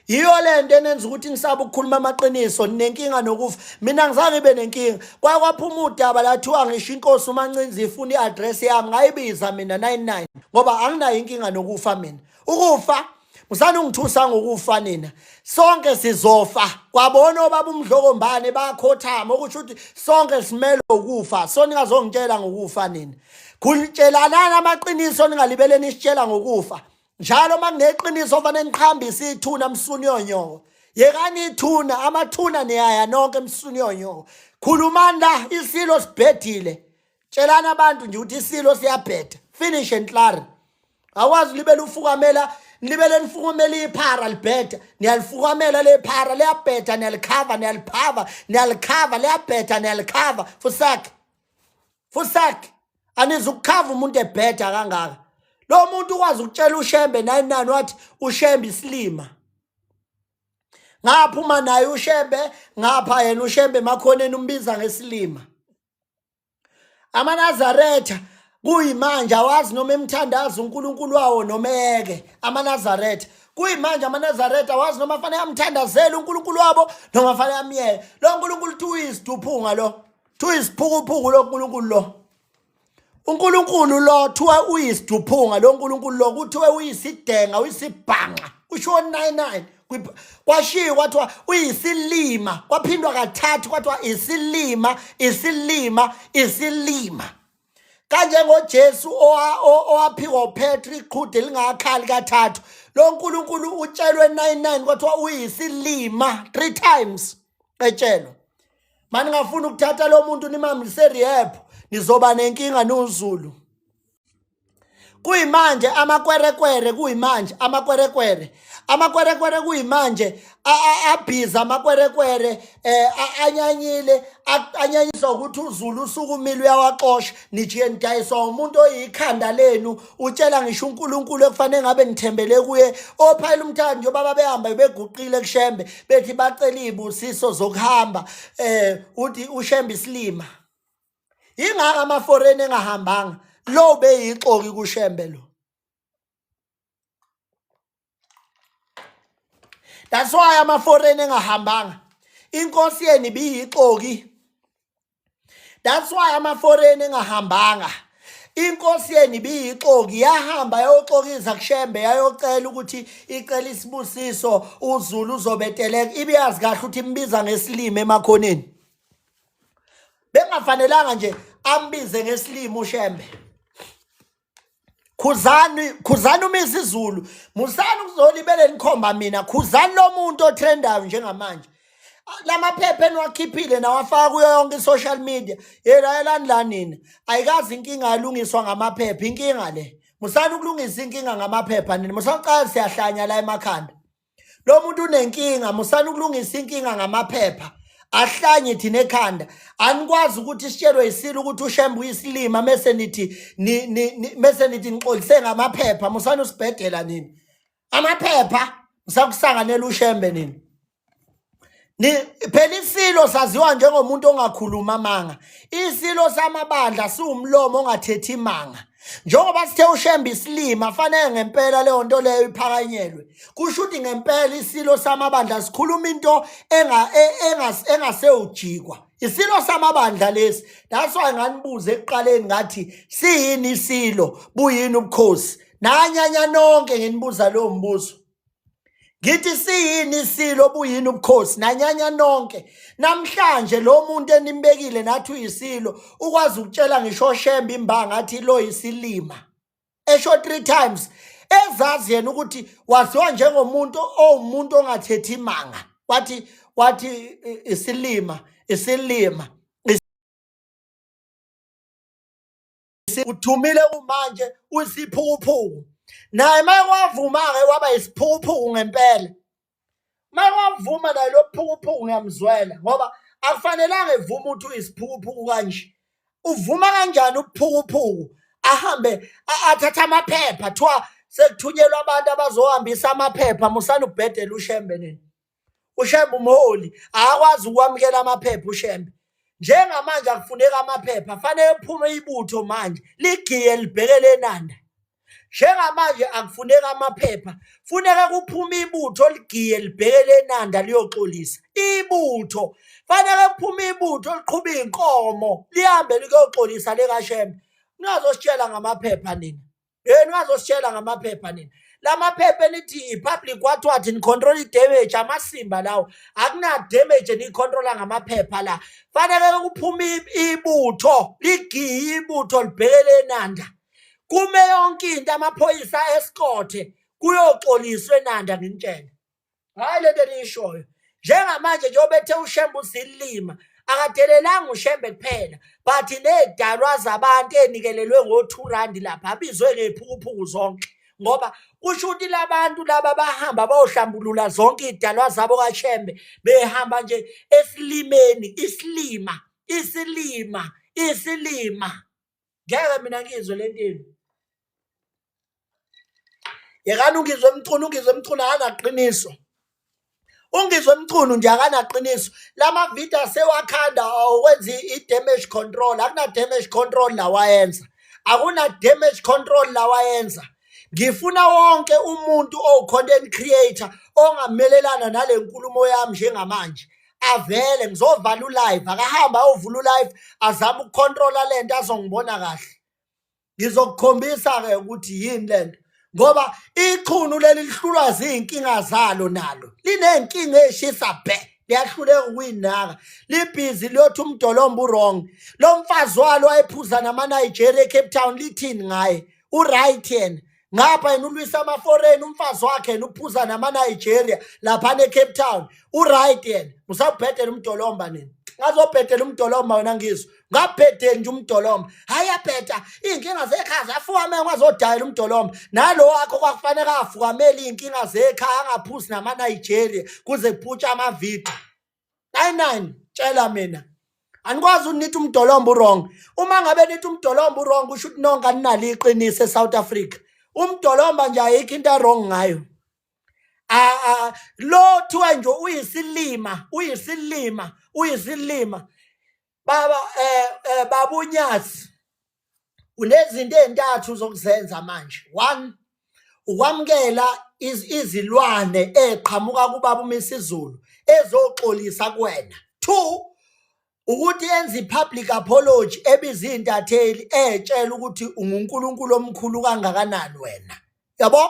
Yiyo le nto enenza ukuthi nisabe ukukhuluma amaqiniso, ninenkinga nokufa. Mina ngizange ngibe nenkinga. Kwake kwaphuma udaba lathiwa ngisho inkosi uMancinza ifuna i-address yami, ngayibiza mina 99 ngoba anginayo inkinga nokufa mina. Ukufa musani ungithusa ngokufa nina. Sonke sizofa. Kwabona obaba uMdlokombane bakhothama okusho ukuthi sonke simele ukufa. So ningazongitshela ngokufa nina. Khulitshelanani amaqiniso ningalibele nisitshela ngokufa. Njalo uma kuneqiniso fanele niqhambise ithuna msuni yonyoko. Yekani ithuna, amathuna niyaya nonke msuni yonyoko. Khulumani la isilo sibhedile. Tshelani abantu nje ukuthi isilo siyabheda. Finish and clear. Awazi libele ufukamela nilibele nifukamela iphara libheda niyalifukamela le phara liyabheda niyalikhava niyaliphava niyalikhava liyabheda niyalikhava fusak fusak anizukukhava umuntu ebheda kangaka lo muntu ukwazi ukutshela ushembe 99 wathi ushembe isilima ngaphuma naye ushembe ngapha yena ushembe emakhoneni umbiza ngesilima amaNazaretha kuyimanje awazi noma emthandaza uNkulunkulu wawo noma eyeke amaNazaretha kuyimanje amaNazaretha awazi noma fanele amthandazele uNkulunkulu wabo noma fanele amyeke lo nkulunkulu thi uyisiduphunga lo thi uyisiphukuphuku lo nkulunkulu lo uNkulunkulu lo thiwa uyisiduphunga lo nkulunkulu lo kuthiwe uyisidenga uyisibhanxa kushiwo 99 kwashiwo kwathiwa uyisilima kwaphindwa kathathu kwathiwa isilima isilima isilima kanjengoJesu owaphikwa uPetru iqhude lingakhali kathathu lo nkulunkulu utshelwe 99 kwathiwa uyisilima 3 times etshelwa mani ngafuna ukuthatha lo muntu nimamlise rehab nizoba nenkinga noZulu Kuyimanje amakwerekwere kuyimanje amakwerekwere amakwerekwere kuyimanje abhiza amakwerekwere eh anyanyile anyanyiswa ukuthi uZulu usukumile uyawaxosha nijiye nidayiswa umuntu oyikhanda lenu utshela ngisho uNkulunkulu ekufanele ngabe nithembele kuye ophayela umthandi njengoba babehamba beguqile kushembe bethi bacela izibusiso zokuhamba eh uthi ushembe isilima Yingaka ama-foreign engahambanga lo beyixoki kushembe lo. That's why ama-foreign engahambanga. Inkosi yenu ibiyixoki. That's why ama-foreign engahambanga. Inkosi yenu ibiyixoki yahamba yayoxokiza kushembe yayocela ukuthi icela isibusiso uZulu uzobeteleka ibiyazi kahle ukuthi imbiza ngesilimi emakhoneni. Bengafanelanga nje ambize ngesilimo uShembe. Khuzani khuzani umisa izulu. Musani ukuzolibele nikhomba mina. Khuzani lo muntu otrendayo njengamanje. Lamaphepha eniwakhiphile nawafaka kuyo yonke i-social media. Yena yelani la nina. Ayikazi inkinga yalungiswa ngamaphepha inkinga le. Musani ukulungisa inkinga ngamaphepha nina. Musani uqala siyahlanya la emakhanda. Lo muntu unenkinga, musani ukulungisa inkinga ngamaphepha. Ahlanye thina ekhanda. Anikwazi ukuthi sitshelwe isilo ukuthi uShembe uyisilima mese nithi ni, ni, ni, mese nithi nixolise ngamaphepha, musani usibhedela nini. Amaphepha musakusanganela uShembe nini. Ni phela isilo saziwa njengomuntu ongakhuluma amanga. Isilo samabandla siwumlomo ongathethi imanga. Njengoba sithe uShembe isilima fanele ngempela leyo nto leyo iphakanyelwe. Kusho ukuthi ngempela isilo samabandla sikhuluma into enga e, engasewujikwa. Isilo samabandla lesi. That's why nganibuza ekuqaleni ngathi siyini isilo, buyini ubukhosi. Nanyanya nonke nginibuza lowo mbuzo. Ngithi siyini isilo buyini ubukhosi nanyanya nonke namhlanje lo muntu enimbekile nathi uyisilo ukwazi ukutshela ngisho oshembe imbanga athi lo yisilima esho 3 times ezazi yena ukuthi waziwa njengomuntu owumuntu ongathethi imanga wathi wathi isilima isilima uthumile kumanje usiphukuphuku naye makwavuma-ke waba yisiphukuphuku ngempela makwavuma naye lo phukuphuku ngiyamzwela ngoba akufanelanga evume ukuthi uyisiphukuphuku kanje uvuma kanjani ubuphukuphuku ahambe athathe amaphepha thiwa sekuthunyelwa abantu abazohambisa amaphepha musani ukubhedela ushembe nini uShembe umholi akakwazi ukwamukela amaphepha uShembe njengamanje akufuneki amaphepha fanele kuphume ibutho manje ligiye libhekele eNanda Njengamanje akufuneki amaphepha, funeka kuphume ibutho ligiye libheke lenanda liyoxolisa. Ibutho fanele kuphume ibutho liqhuba iy'nkomo lihambe liyoxolisa le kaShembe. Ningazositshela ngamaphepha nina. Hey ningazositshela ngamaphepha nina. Lamaphepha enithi i-public what what ni control i-damage amasimba lawo. Akuna damage eniyicontrola ngamaphepha la. Fanele kuphume ibutho ligiye ibutho libheke lenanda. Kume yonke into amaphoyisa escort kuyoxoliswa eNanda nginitshela. Hayi lento eniyishoyo. Njengamanje njengoba ethe uShembe usilima akadelelanga uShembe kuphela but nezidalwa zabantu enikelelwe ngo-2 rand lapha abizwe ngephukuphuku zonke ngoba kusho ukuthi labantu laba bahamba bayohlambulula zonke izidalwa zabo kaShembe behamba nje esilimeni isilima isilima isilima ngeke mina ngizwe le nto. Yekani uNgizwe Mchunu, uNgizwe Mchunu akanaqiniso. UNgizwe Mchunu nje akanaqiniso. La mavidiyo asewakhanda okwenza i-damage control, akuna-damage control la wayenza. Akuna-damage control la wayenza. Ngifuna wonke umuntu owu-content creator ongamelelana nale nkulumo yami njengamanje avele ngizovala ulive akahambe ayovula ulive azame ukukhontrola le nto azongibona kahle. Ngizokukhombisa-ke ukuthi yini lento ngoba ichunu leli lihlulwa zinkinga zalo nalo linenkinga eshisa bhe liyahluleka ukuyinaka libhizi liyothi umdolomba uwrong lo mfazi walo wayephuza nama-Nigeria eCape Town lithini ngaye uright yena ngapha yena ulwisa ama-foreign umfazi wakhe yena uphuza nama-Nigeria laphana eCape Town uright yena usawubhedela umdolomba nina ngazobhedela umdolomba wena ngizwe ngabhedeli nje umdolomba hayi yabheda iy'nkinga zekhaya zafukamela ngazodayela umdolomba nalo wakho kwakufanele afukamele iy'nkinga zekhaya angaphuzi nama-Nigeria kuze kuphutshe amavidiyo 99 tshela mina anikwazi unithi umdolomba uwrong uma ngabe nithi umdolomba uwrong kusho ukuthi nonke aninalo iqiniso eSouth Africa umdolomba nje ayikho into wrong ngayo lo thiwa nje uyisilima uyisilima uyisilima baba eh, eh baba uNyazi unezinto ezintathu zokuzenza manje one ukwamukela izilwane eqhamuka kubaba uMisizulu ezoxolisa kuwena two ukuthi enze i-public apology ebiza iy'ntatheli etshela ukuthi unguNkulunkulu omkhulu kangakanani wena yabo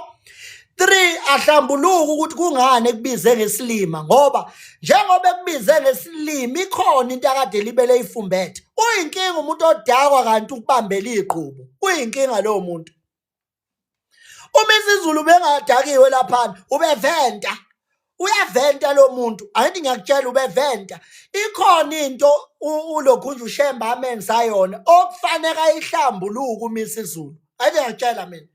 3 ahlambuluka ukuthi kungani ekubize ngesilima ngoba njengoba ekubize ngesilima ikhona into akade libele ifumbethe uyinkinga umuntu odakwa kanti ukubambela iqhubu uyinkinga lowo muntu uma isiZulu bengadakiwe laphana ubeventa uyaventa lo muntu angithi ngiyakutshela ubeventa ikhona into ulokhu nje uShembe amenza yona okufanele ayihlambuluke uma isiZulu angithi ngiyakutshela mina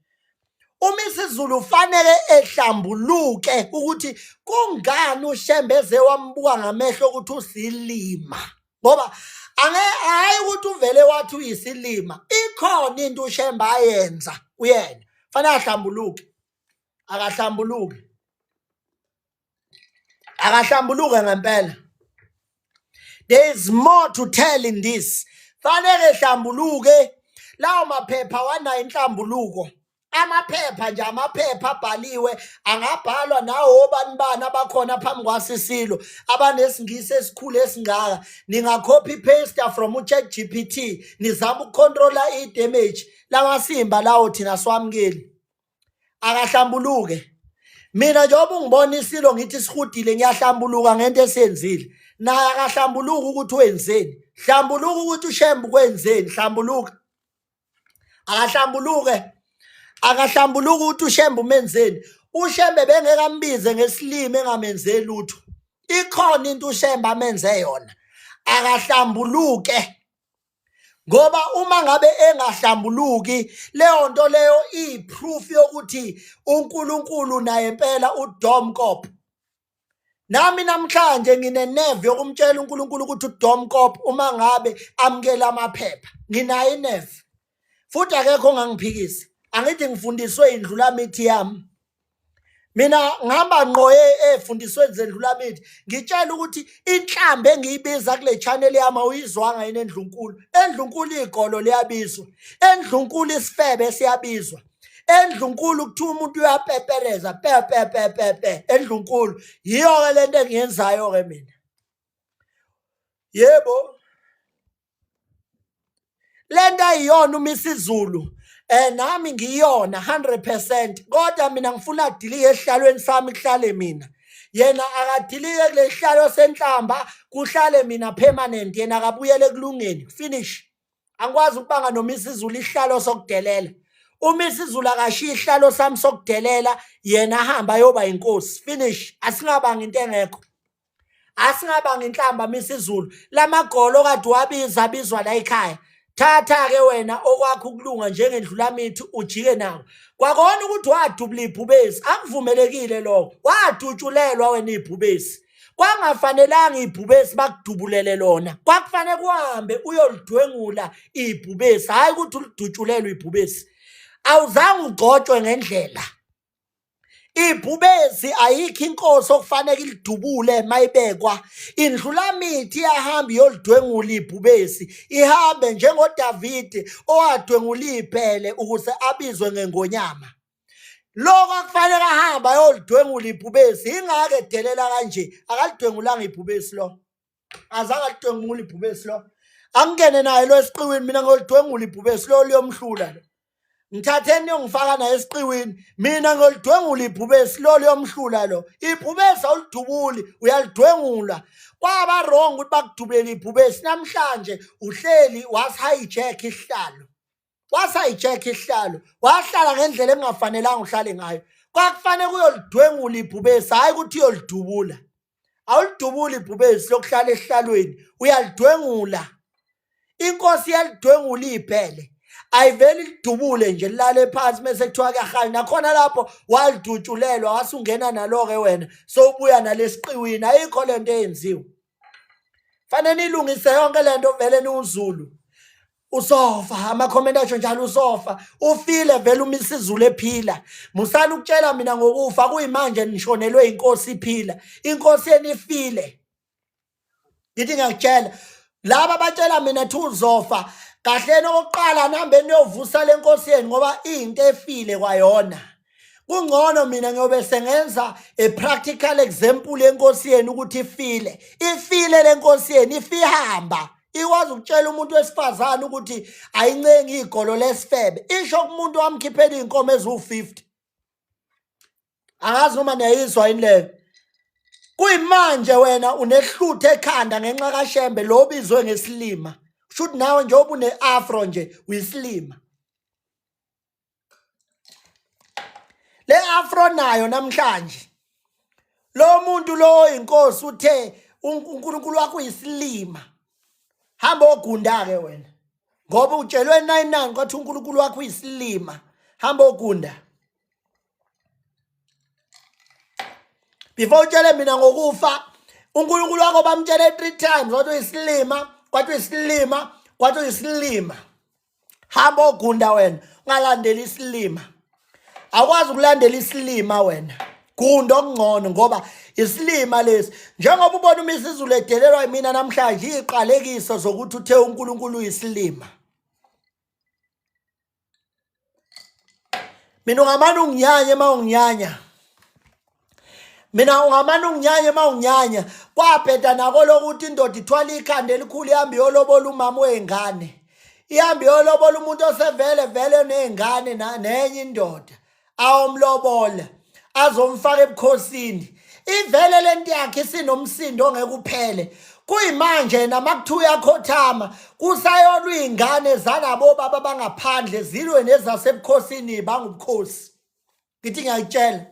uma isiZulu ufanele ehlambuluke ukuthi kungani uShembe eze wambuka ngamehlo ukuthi usilima ngoba ange hayi ukuthi uvele wathi uyisilima ikhona into uShembe ayenza kuyena fanele ahlambuluke akahlambuluke akahlambuluke ngempela there is more to tell in this fanele hlambuluke lawo maphepha wanayo inhlambuluko amaphepha nje amaphepha abhaliwe angabhalwa nawo obani bani abakhona phambi kwasisilo abanesingisi esikhulu esingaka ningacopy paste from uChat GPT nizama ukucontrola i-damage lamasimba lawo thina siwamukeli akahlambuluke mina njengoba ungibona isilo ngithi sihudile ngiyahlambuluka ngento esiyenzile naye akahlambuluka ukuthi wenzeni hlambuluka ukuthi ushembe kwenzeni hlambuluka akahlambuluke akahlambuluka ukuthi ushembe umenzeni ushembe bengeke ambize ngesilimi engamenzeli lutho ikhona into ushembe amenze yona akahlambuluke ngoba uma ngabe engahlambuluki leyo nto leyo iyiproof yokuthi uNkulunkulu naye impela uDomkop nami namhlanje ngineneve yokumtshela uNkulunkulu ukuthi uDomkop uma ngabe amukela amaphepha nginayo ineve futhi akekho ongangiphikisa angithi ngifundiswe indlulamithi yami mina ngihamba ngqo efundisweni zendlulamithi ngitshela ukuthi inhlambi engiyibiza kule channel yami awuyizwanga yini endlunkulu endlunkulu igolo liyabizwa endlunkulu isifebe siyabizwa. Endlunkulu kuthiwa umuntu uyapepereza pe pe pe pe pe endlunkulu. Yiyo-ke le nto engiyenzayo-ke mina. Yebo. Lento ayiyona uMisizulu nami ngiyona 100% kodwa mina ngifuna adilike esihlalweni sami kuhlale mina. Yena akadilike kulesihlalo senhlamba kuhlale mina permanent yena akabuyele ekulungeni finish. Angikwazi ukubanga noMisizulu isihlalo sokudelela. UMisizulu akashiye isihlalo sami sokudelela yena ahambe ayoba inkosi finish. Asingabangi into engekho. Asingabanga inhlamba Misizulu lamagolo kade wabiza abizwa la ekhaya. Thatha-ke wena okwakho ukulunga njengendlulamithi ujike nawo. Kwakona ukuthi wadubula ibhubesi akuvumelekile lokho. Wadutshulelwa wena ibhubesi. Kwangafanelanga ibhubesi bakudubulele lona. Kwakufanele kuhambe uyolidwengula ibhubesi, hhayi ukuthi ulidutshulelwe ibhubesi. Awuzange ugcotshwe ngendlela. Ibhubesi ayikho inkosi okufanele ilidubule mayibekwa. Indlulamithi iyahamba iyolidwengula ibhubesi, ihambe njengoDavide owadwengula ibhele ukuze abizwe ngengonyama. Lokho akufanele ahambe ayolidwengula ibhubesi, yingakho edelela kanje, akalidwengulanga ibhubesi lo. Azange alidwengula ibhubesi lo. Angingene naye lo esiqiwini mina ngiyolidwengula ibhubesi lo liyomhlula lo. Ngithatheni niyongifaka naye esiqiwini mina ngiyolidwengula ibhubesi lo liyomhlula lo. Ibhubesi awulidubuli uyalidwengula. Kwaba wrong ukuthi bakudubulele ibhubesi namhlanje uhleli wasi-hijack isihlalo. Wasi-hijack isihlalo wahlala ngendlela engafanelanga uhlale ngayo. Kwakufanele kuyolidwengula ibhubesi hhayi ukuthi uyolidubula. Awulidubuli ibhubesi lokuhlala esihlalweni uyalidwengula. Inkosi iyalidwengula ibhele. Ayiveli lidubule nje lilale phansi mese kuthiwa kuyahanya. Nakhona lapho walidutshulelwa wasungena nalo-ke wena sowubuya nalesiqiwini. Ayikho le nto eyenziwe. Fanele nilungise yonke le nto vele niwuZulu. Usofa amakhomenti asho njalo usofa ufile vele uma isiZulu ephila. Musani ukutshela mina ngokufa kuyimanje nishonelwe inkosi iphila. Inkosi yenu ifile. Ngithi ngiyakutshela laba batshela mina thi uzofa kahleni okokuqala nihambe niyovusa le nkosi yenu ngoba iyinto efile kwayona. Kungcono mina ngiyobe sengenza a practical example yenkosi yenu ukuthi ifile. Ifile le nkosi yenu ifihamba. Ikwazi ukutshela umuntu wesifazane ukuthi ayincengi igolo lesifebe. Isho kumuntu wamkhiphela iy'nkomo eziwu-50. Angazi noma niyayizwa yini leyo. Kuyimanje wena unehluthe ekhanda ngenxa kaShembe lo obizwe ngesilima. Kusho ukuthi nawe njengoba une-afro nje uyisilima. Le afro nayo namhlanje. Lo muntu lo oyinkosi uthe uNkulunkulu wakho uyisilima. Hamba ogunda ke wena. Ngoba utshelwe 99 kwathi uNkulunkulu wakho uyisilima. Hamba ogunda. Before utshele mina ngokufa uNkulunkulu wakho bamtshele 3 times wathi uyisilima, kwathi uyisilima, kwathi uyisilima. Hamba ogunda wena, ungalandeli isilima. Awukwazi ukulandela isilima wena. Gunda okungcono ngoba isilima lesi. Njengoba ubona uMisizulu edelelwa yimina namhlanje iziqalekiso zokuthi uthe uNkulunkulu uyisilima. Mina ungamane unginyanye uma unginyanya. Mina ungamane unginyanye uma unginyanya. Kwabheda nako lokuthi indoda ithwala ikhanda elikhulu ihambe iyolobola umama wey'ngane. Ihambe iyolobola umuntu osevele vele ney'ngane nenye indoda. Awomlobola azomfaka ebukhosini. Ivele lento yakhe isinomsindo ongeke uphele. Kuyimanje yena makuthiwa uyakhothama kusayolwa iy'ngane zalabo baba bangaphandle zilwe nezasebukhosini bangubukhosi. Ngithi ngiyakutshela.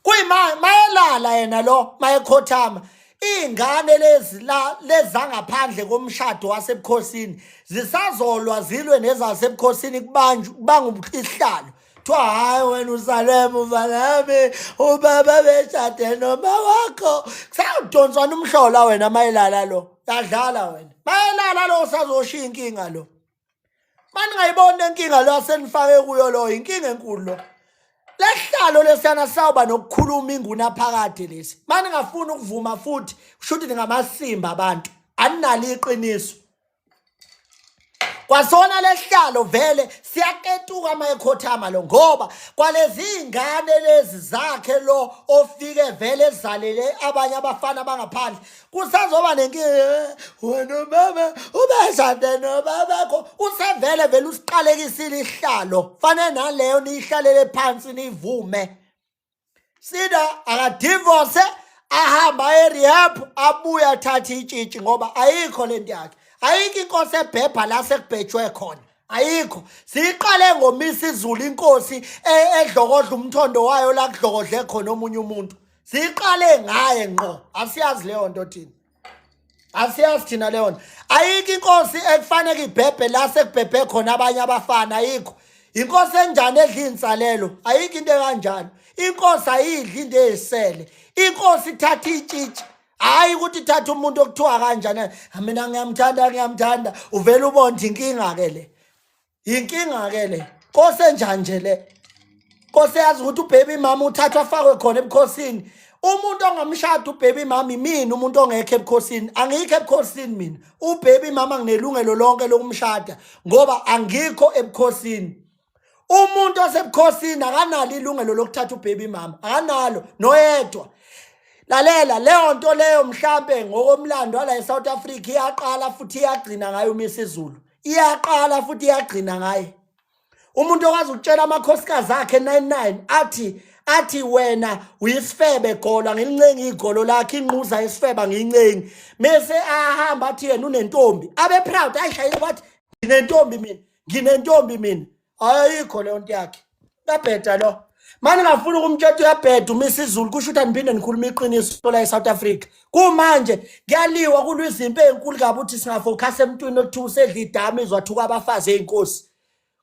Kuyima mayelala yena lo mayekhothama iy'ngane lezi la lezangaphandle komshado wasebukhosini zisazolwa zilwe nezasebukhosini kubanjwa kubanga isihlalo. Kuthiwa hhayi wena uzalwe emuva nami ubaba beshade noma wakho. Kusawudonswana umhlola wena mayelala lo. Uyadlala wena. Mayelala lo usazoshiya inkinga lo. Maningayiboni lenkinga lo asenifake kuyo lo inkinga enkulu lo. Lesihlalo lesiyana sawuba nokukhuluma inguna phakade lesi. Maningafuni ukuvuma futhi kusho ukuthi ningamasimba abantu. Aninalo iqiniso. Kwasona lesihlalo vele siyaketuka uma ekhothama lo ngoba kwalezi ingane lezi zakhe lo ofike vele ezalele abanye abafana bangaphandle kusazoba nenkinga wena mama ubeshade nobabakho usevele vele usiqalekisile isihlalo fanele naleyo niyihlalele phansi nivume sida akadivorce ahamba aye rehab abuye athathe itshitshi ngoba ayikho lento yakhe ayikho inkosi ebhebha la sekubhejwe khona ayikho siyiqale ngomisa izulu inkosi e, edlokodla umthondo wayo la kudlokodle khona omunye umuntu siyiqale ngaye ngqo asiyazi leyo nto thina asiyazi thina leyo nto ayikho inkosi ekufanele ibhebhe la sekubhebhe khona abanye abafana ayikho inkosi enjani edla iy'nsalelo ayikho into ekanjalo inkosi ayidli into eyisele inkosi ithatha itshitshi hhayi ukuthi ithatha umuntu okuthiwa kanjani mina ngiyamthanda ngiyamthanda uvele ubone inkinga-ke le yinkinga ke le nkosi enjani nje le nkosi yazi ukuthi ubaby mama uthathwa afakwe khona ebukhosini umuntu ongamshada ubaby mama imina umuntu ongekho ebukhosini angikho ebukhosini mina ubaby mama nginelungelo lonke lokumshada ngoba angikho ebukhosini umuntu osebukhosini akanalo ilungelo lokuthatha ubaby mama akanalo noyedwa lalela leyo nto leyo mhlampe ngokomlando wala eSouth Africa iyaqala futhi iyagcina ngayo uMisizulu iyaqala futhi iyagcina ngaye umuntu okwazi ukutshela amakhosikazi akhe 99 athi athi wena uyisifebe golo angilincengi igolo lakhe inquza isifebe angiyincengi mese ahamba athi yena unentombi abe proud ayishayile wathi nginentombi mina nginentombi mina ayikho leyo nto yakhe uyabheda lo mani ngafuna ukumtshela uyabheda umisa izulu kusho ukuthi aniphinde nikhuluma iqiniso la e-South Africa kumanje kuyaliwa kulwa izimpi ey'nkulu kabi ukuthi singafokhasa emntwini okuthiwa usedla idama izwa thuka abafazi ey'nkosi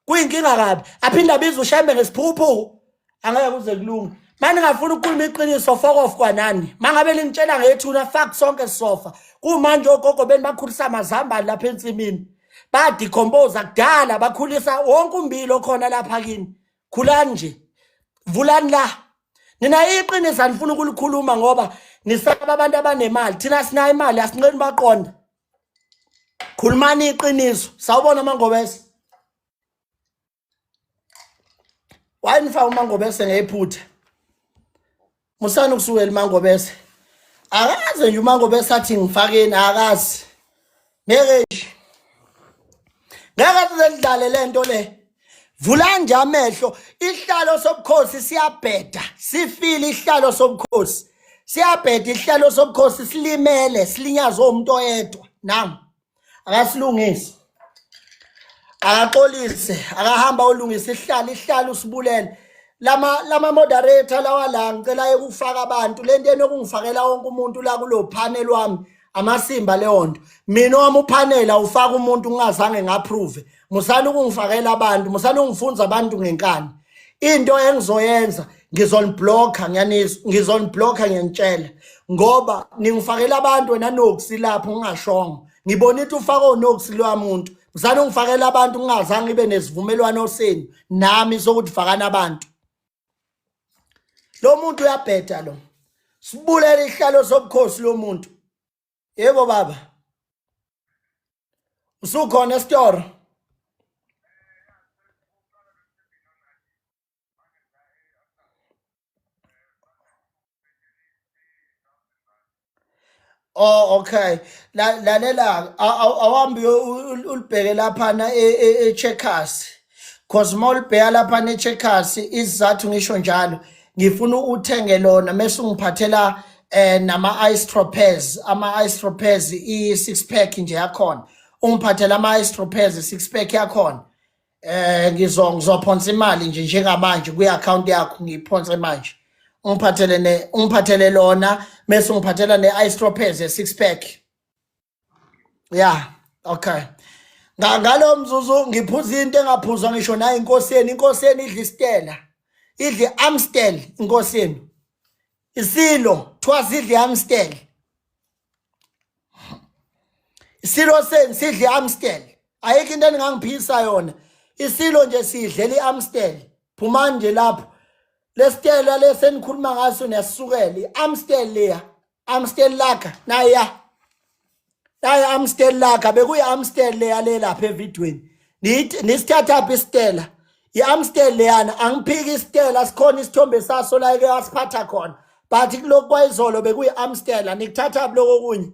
kuyinkinga kabi aphinde abize ushembe ngesiphukuphuku angeke kuze kulunge mani ngafuna ukukhuluma iqiniso fokof kwanani mangabe lingitshela ngethuna fuck sonke sisofa kumanje ogogo beni bakhulisa amazambane lapha ensimini badecompose kudala bakhulisa wonke umbilo okhona lapha kini khulani nje vulani la nina iqiniso anifuna ukulikhuluma ngoba nisaba abantu abanemali thina sinayo imali asinqeni baqonda khulumani iqiniso sawubona mangobese Why nifaka uMangobese ngephutha? Musani ukusukela uMangobese. Akaze nje uMangobese athi ngifakeni akazi. Ngeke nje. Ngeke size sidlale lento le. Vula nje amehlo, ihlalo sobukhosi siyabheda. Sifile ihlalo sobukhosi. Siyabheda ihlalo sobukhosi silimele, silinyazwe umuntu oyedwa. Nangu. Akasilungise. Akaxolise, akahamba olungisa ihlala ihlala usibulele. Lama lama moderator lawa la ngicela ekufaka abantu lento enokungifakela wonke umuntu la kulo panel wami amasimba leyo nto. Mina wami upanel awufaka umuntu ngingazange ngaprove. Musani ukungifakela abantu, musani ungifunza abantu ngenkani. Into engizoyenza ngizoniblocker ngiyanizwa, ngizoniblocker ngiyanitshela ngoba ningifakela abantu wena Nox lapho ngingashongo. Ngibona into ufaka oNox loya muntu. Musani ungifakela abantu ngingazange ngibe nesivumelwano senu nami sokuthi fakani abantu. Lo muntu uyabheda lo. Sibulele ihlalo sobukhosi lo muntu. Yebo baba. Usukhona esitoro? Oh okay. La lalela awambi ulibheke laphana e, e, e Checkers. Cause mawulibheka laphana e Checkers isizathu ngisho njalo ngifuna uthenge lona mese ungiphathela eh nama ice tropez ama ice tropez i six pack nje yakhona ungiphathela ama ice tropez six pack yakhona eh ngizo ngizophonsa imali nje njengamanje kwi account yakho ngiyiphonse manje ungiphathele ne ungiphathele lona mese ungiphathela ne ice tropez ye six pack yeah okay ngalo mzuzu ngiphuza into engaphuzwa ngisho nayo inkosi yenu inkosi yenu idla isitela idla amstel inkosi yenu isilo thiwa sidla i-amstel isilo senu sidla i-amstel ayikho into eningangiphisa yona isilo nje sidlela i-amstel phumani nje lapho lesitela lesenikhuluma ngaso niyasukela i-amstel leya Amstel Lager naya naye Amstel Lager bekuyi Amstel leya le lapha evidweni Nisithathaphi isitela? I-Amstel leyana angiphiki isitela sikhona isithombe saso la eke wasiphatha khona. But kulokhu kwayizolo bekuyi-Amstel nikuthathaphi lokho okunye?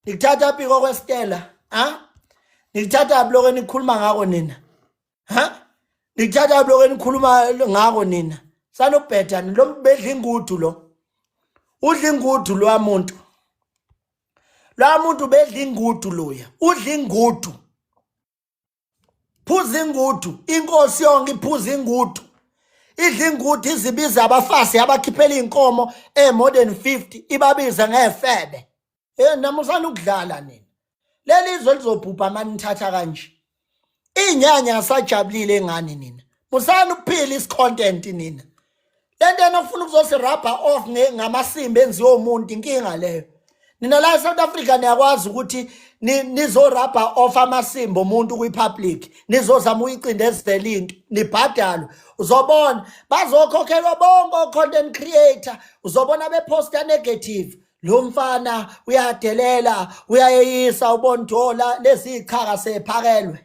Nikuthathaphi kokwesitela? Ha? Nikuthathaphi lokho enikhuluma ngako nina? Ha? Nikuthathaphi lokho enikhuluma ngako nina? Sanubheda lo muntu bedla ingudu lo. Udla ingudu lo muntu. Lo muntu bedla ingudu loya. Udla ingudu. Phuza ingudu, inkosi yonke iphuza ingudu. Idla ingudu izibiza abafazi abakhiphela inkomo e more than 50 ibabize ngefebe. Eh namusana ukudlala nina. Leli zwe lizobhubha manithatha kanje. Inyanya asajabulile ngani nina. Musani ukuphila isicontent nina. Lento enofuna ukuzosirabha off ngamasimba enziwe umuntu inkinga leyo. Nina la eSouth Africa niyakwazi ukuthi nizorabha off amasimba omuntu kwi-public nizozama uyicindezela into nibhadalwe uzobona bazokhokhelwa bonke o-content creator uzobona beposta negative lo mfana uyadelela uyayeyisa ubona ukuthi oh, la lezi ichaka sephakelwe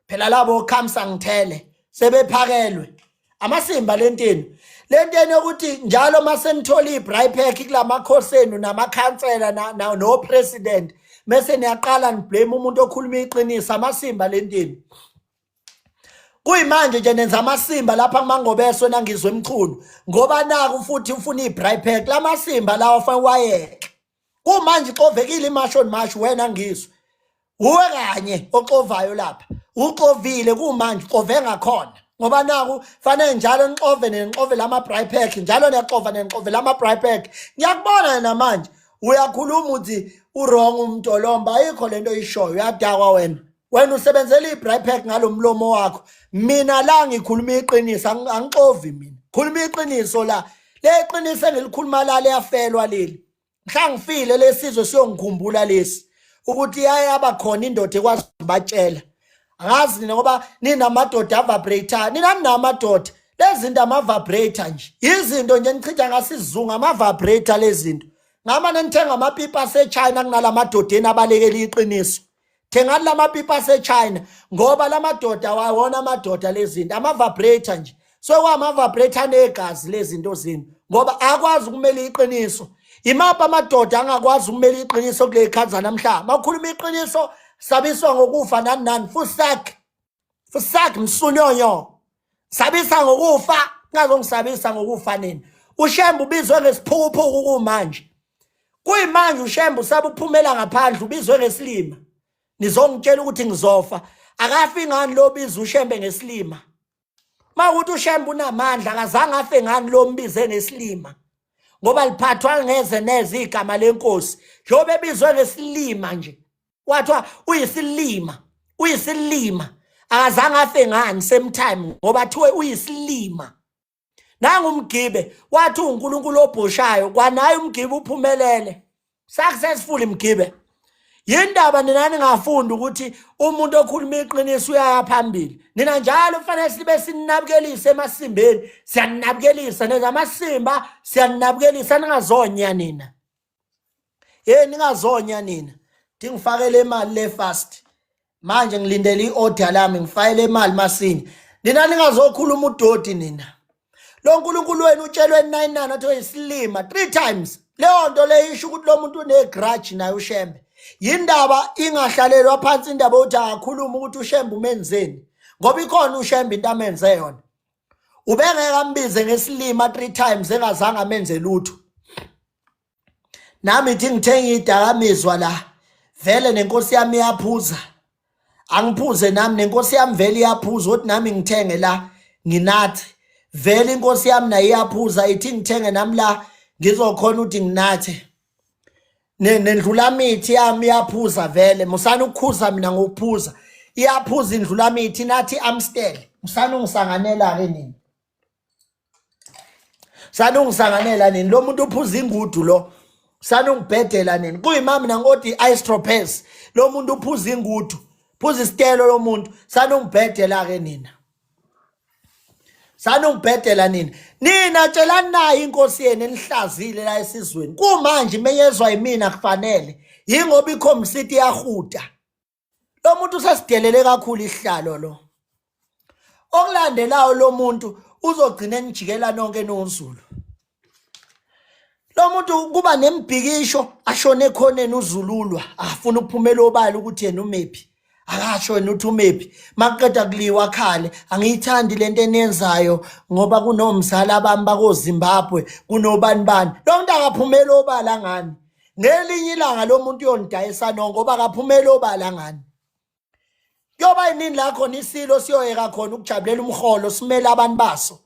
phela labo khamsa ngithele sebephakelwe amasimba lenteni lenteni yokuthi njalo mase nithola i-braai pack kulamakhosi enu namakhansela no president mese niyaqala niblame umuntu okhuluma iqiniso amasimba lenteni kuyimanje nje nenza amasimba lapha kumangobeso nangizwe emchunu ngoba naku futhi ufuna i-braai pack lamasimba lawa fanele wayeke kumanje ixovekile imash on mash wena ngizwe uwe kanye oxovayo lapha uxovile kumanje uxove ngakhona ngoba naku fanele njalo nixove nenixove lama braai pack njalo niyaxova nenixove lama braai pack ngiyakubona namanje uyakhuluma uthi urong umdolomba ayikho lento oyishoyo uyadakwa wena wena usebenzela i-braai pack ngalomlomo wakho mina la ngikhuluma iqiniso angixovi mina khuluma iqiniso la le qiniso engilikhuluma la liyafelwa leli mhla ngifile lesizwe siyongikhumbula lesi ukuthi yaye yaba khona indoda ekwazi ukubatshela angazi nina ngoba ninamadoda avibrator nina ninamadoda lezinto ama-vibrator nje izinto nje nichitha ngasizungu ama-vibrator lezinto ngamane nithenga amapipa asechina kunala madodeni abalekela iqiniso thengani lamapipa asechina ngoba lamadoda wawona amadoda lezinto ama-vibrator nje so kwama-vibrator anegazi lezinto zenu ngoba akwazi ukumela iqiniso imaphi amadoda angakwazi ukumela iqiniso kule khathi zanamhlanje makhuluma iqiniso sabiswa ngokufa nani nani fusak fusak msunyonyo sabisa ngokufa ngazongisabisa ngokufa nini ushembe ubizwe ngesiphukuphuku kumanje kuyimanje ushembe usaba ukuphumela ngaphandle ubizwe ngesilima nizongitshela ukuthi ngizofa akafi ngani lo biza ushembe ngesilima mawukuthi ushembe unamandla akazange afe ngani lo mbize ngesilima ngoba liphathwa ngeze neze igama lenkosi njengoba ebizwe ngesilima nje kwathiwa uyisilima uyisilima akazange afe ngani same time ngoba thiwe uyisilima nangu umgibe wathi uNkulunkulu obhoshayo kwanaye umgibe uphumelele successful mgibe yindaba nina ningafundi ukuthi umuntu okhuluma iqiniso uyaya phambili nina njalo kufanele sibe sinabukelise emasimbeni siyanabukelisa nenza amasimba siyanabukelisa ningazonya nina Hey ningazonya nina. Ndingifakele imali le fast. Manje ngilindele iorder lami ngifakele imali masinya. Nina ningazokhuluma udoti nina. Lo nkulunkulu wenu utshelwe 99 athi uyisilima 3 times. Leyo nto leyo isho ukuthi lo muntu une grudge naye uShembe. Yindaba ingahlalelwa phansi indaba yokuthi akakhuluma ukuthi uShembe umenzeni. Ngoba ikhona uShembe into amenze yona. Ubengeke ambize ngesilima 3 times engazange amenze lutho. Nami ithi ngithenga idakamizwa la vele nenkosi yami iyaphuza angiphuze nami nenkosi yami vele iyaphuza ukuthi nami ngithenge la nginathe vele inkosi yami nayo iyaphuza ithi ngithenge nami la ngizokhona ukuthi nginathe nendlulamithi yami iyaphuza vele musani ukukhuza mina ngokuphuza iyaphuza indlulamithi nathi amstel musani ungisanganela-ke nini sanungisanganela nini lo muntu uphuza ingudu lo sanungibhedela nini kuyima mina ngodi i-istropes lo muntu uphuza ingudu phuza isitelo lo muntu sanungibhedela ke nina sanungibhedela nina nina tshelani nayo inkosi yenu enihlazile la esizweni kumanje imenyezwa yimina kufanele yingoba ikhomsiti iyahuda. Lo muntu usesidelele kakhulu isihlalo lo. Okulandelayo lo muntu uzogcina enijikela nonke noZulu. Lo muntu kuba nembhikisho ashone ekhoneni uzululwa afuna ukuphumela obala ukuthi yena umephi. Akasho yena ukuthi umephi. Makuqeda kuliwa akhale angiyithandi lento eniyenzayo ngoba kunomzala bami bakoZimbabwe kunobani bani. Lo muntu akaphumela obala ngani? Ngelinye ilanga lo muntu uyonidayisa nonke ngoba akaphumela obala ngani. Kuyoba yinini la khona isilo siyoyeka khona ukujabulela umholo simele abantu baso.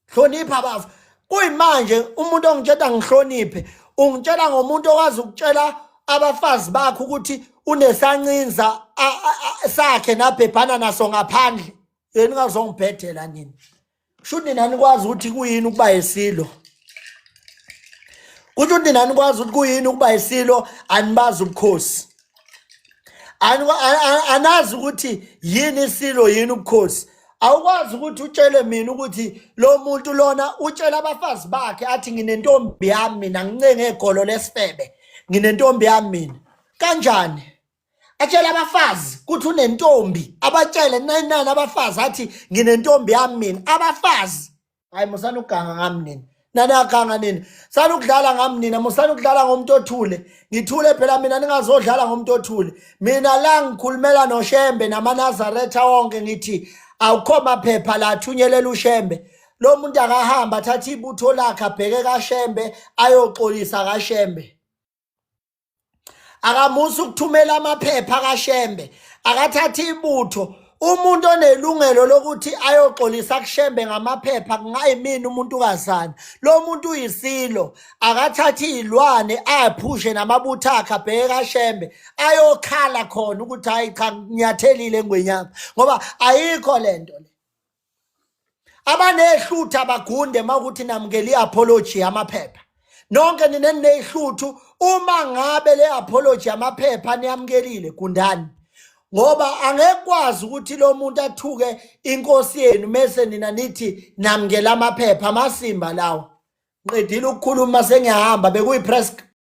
Hlonipha bafo. Kuyimanje umuntu ongitshela ngihloniphe, ungitshela ngomuntu okwazi ukutshela abafazi bakhe ukuthi unesancinza sakhe nabhebhana naso ngaphandle. Yena ungazongibhedela nini? Kusho ukuthi nina nikwazi ukuthi kuyini ukuba yisilo. Kusho ukuthi nina nikwazi ukuthi kuyini ukuba yisilo anibazi ubukhosi. Anazi ukuthi yini isilo yini ubukhosi. Awukwazi ukuthi utshele mina ukuthi lo muntu lona utshela abafazi bakhe athi nginentombi yami mina ngincenge egolo lesifebe. Nginentombi yami mina. Kanjani? Atshela abafazi ukuthi unentombi, abatshele 99 abafazi athi nginentombi yami mina. Abafazi hayi musani ukuganga ngami nina naniyaganga nina sani ukudlala ngami nina musani ukudlala ngomuntu othule ngithule phela mina ningazodlala ngomuntu othule mina la ngikhulumela noshembe namanazaretha wonke ngithi awukho maphepha la athunyelela ushembe lo muntu akahamba athathe ibutho lakhe abheke kashembe ayoxolisa kashembe Akamusa ukuthumela amaphepha kaShembe, akathathe ibutho. Umuntu onelungelo lokuthi ayoxolisa kuShembe ngamaphepha kungayimina umuntu kazana. Lo muntu uyisilo, akathathe iy'lwane aphushe namabutho akhe abheke kaShembe ayokhala khona ukuthi hayi cha nginyathelile ngwenyama ngoba ayikho le nto le. Abanehluthu abagunde mawukuthi namukela i-apology yamaphepha. Nonke nina eninehluthu uma ngabe le apology yamaphepha niyamukelile gundani. Ngoba angeke kwazi ukuthi lo muntu athuke inkosi yenu mese nina nithi namukela amaphepha amasimba lawo. Ngiqedile ukukhuluma sengiyahamba bekuyi press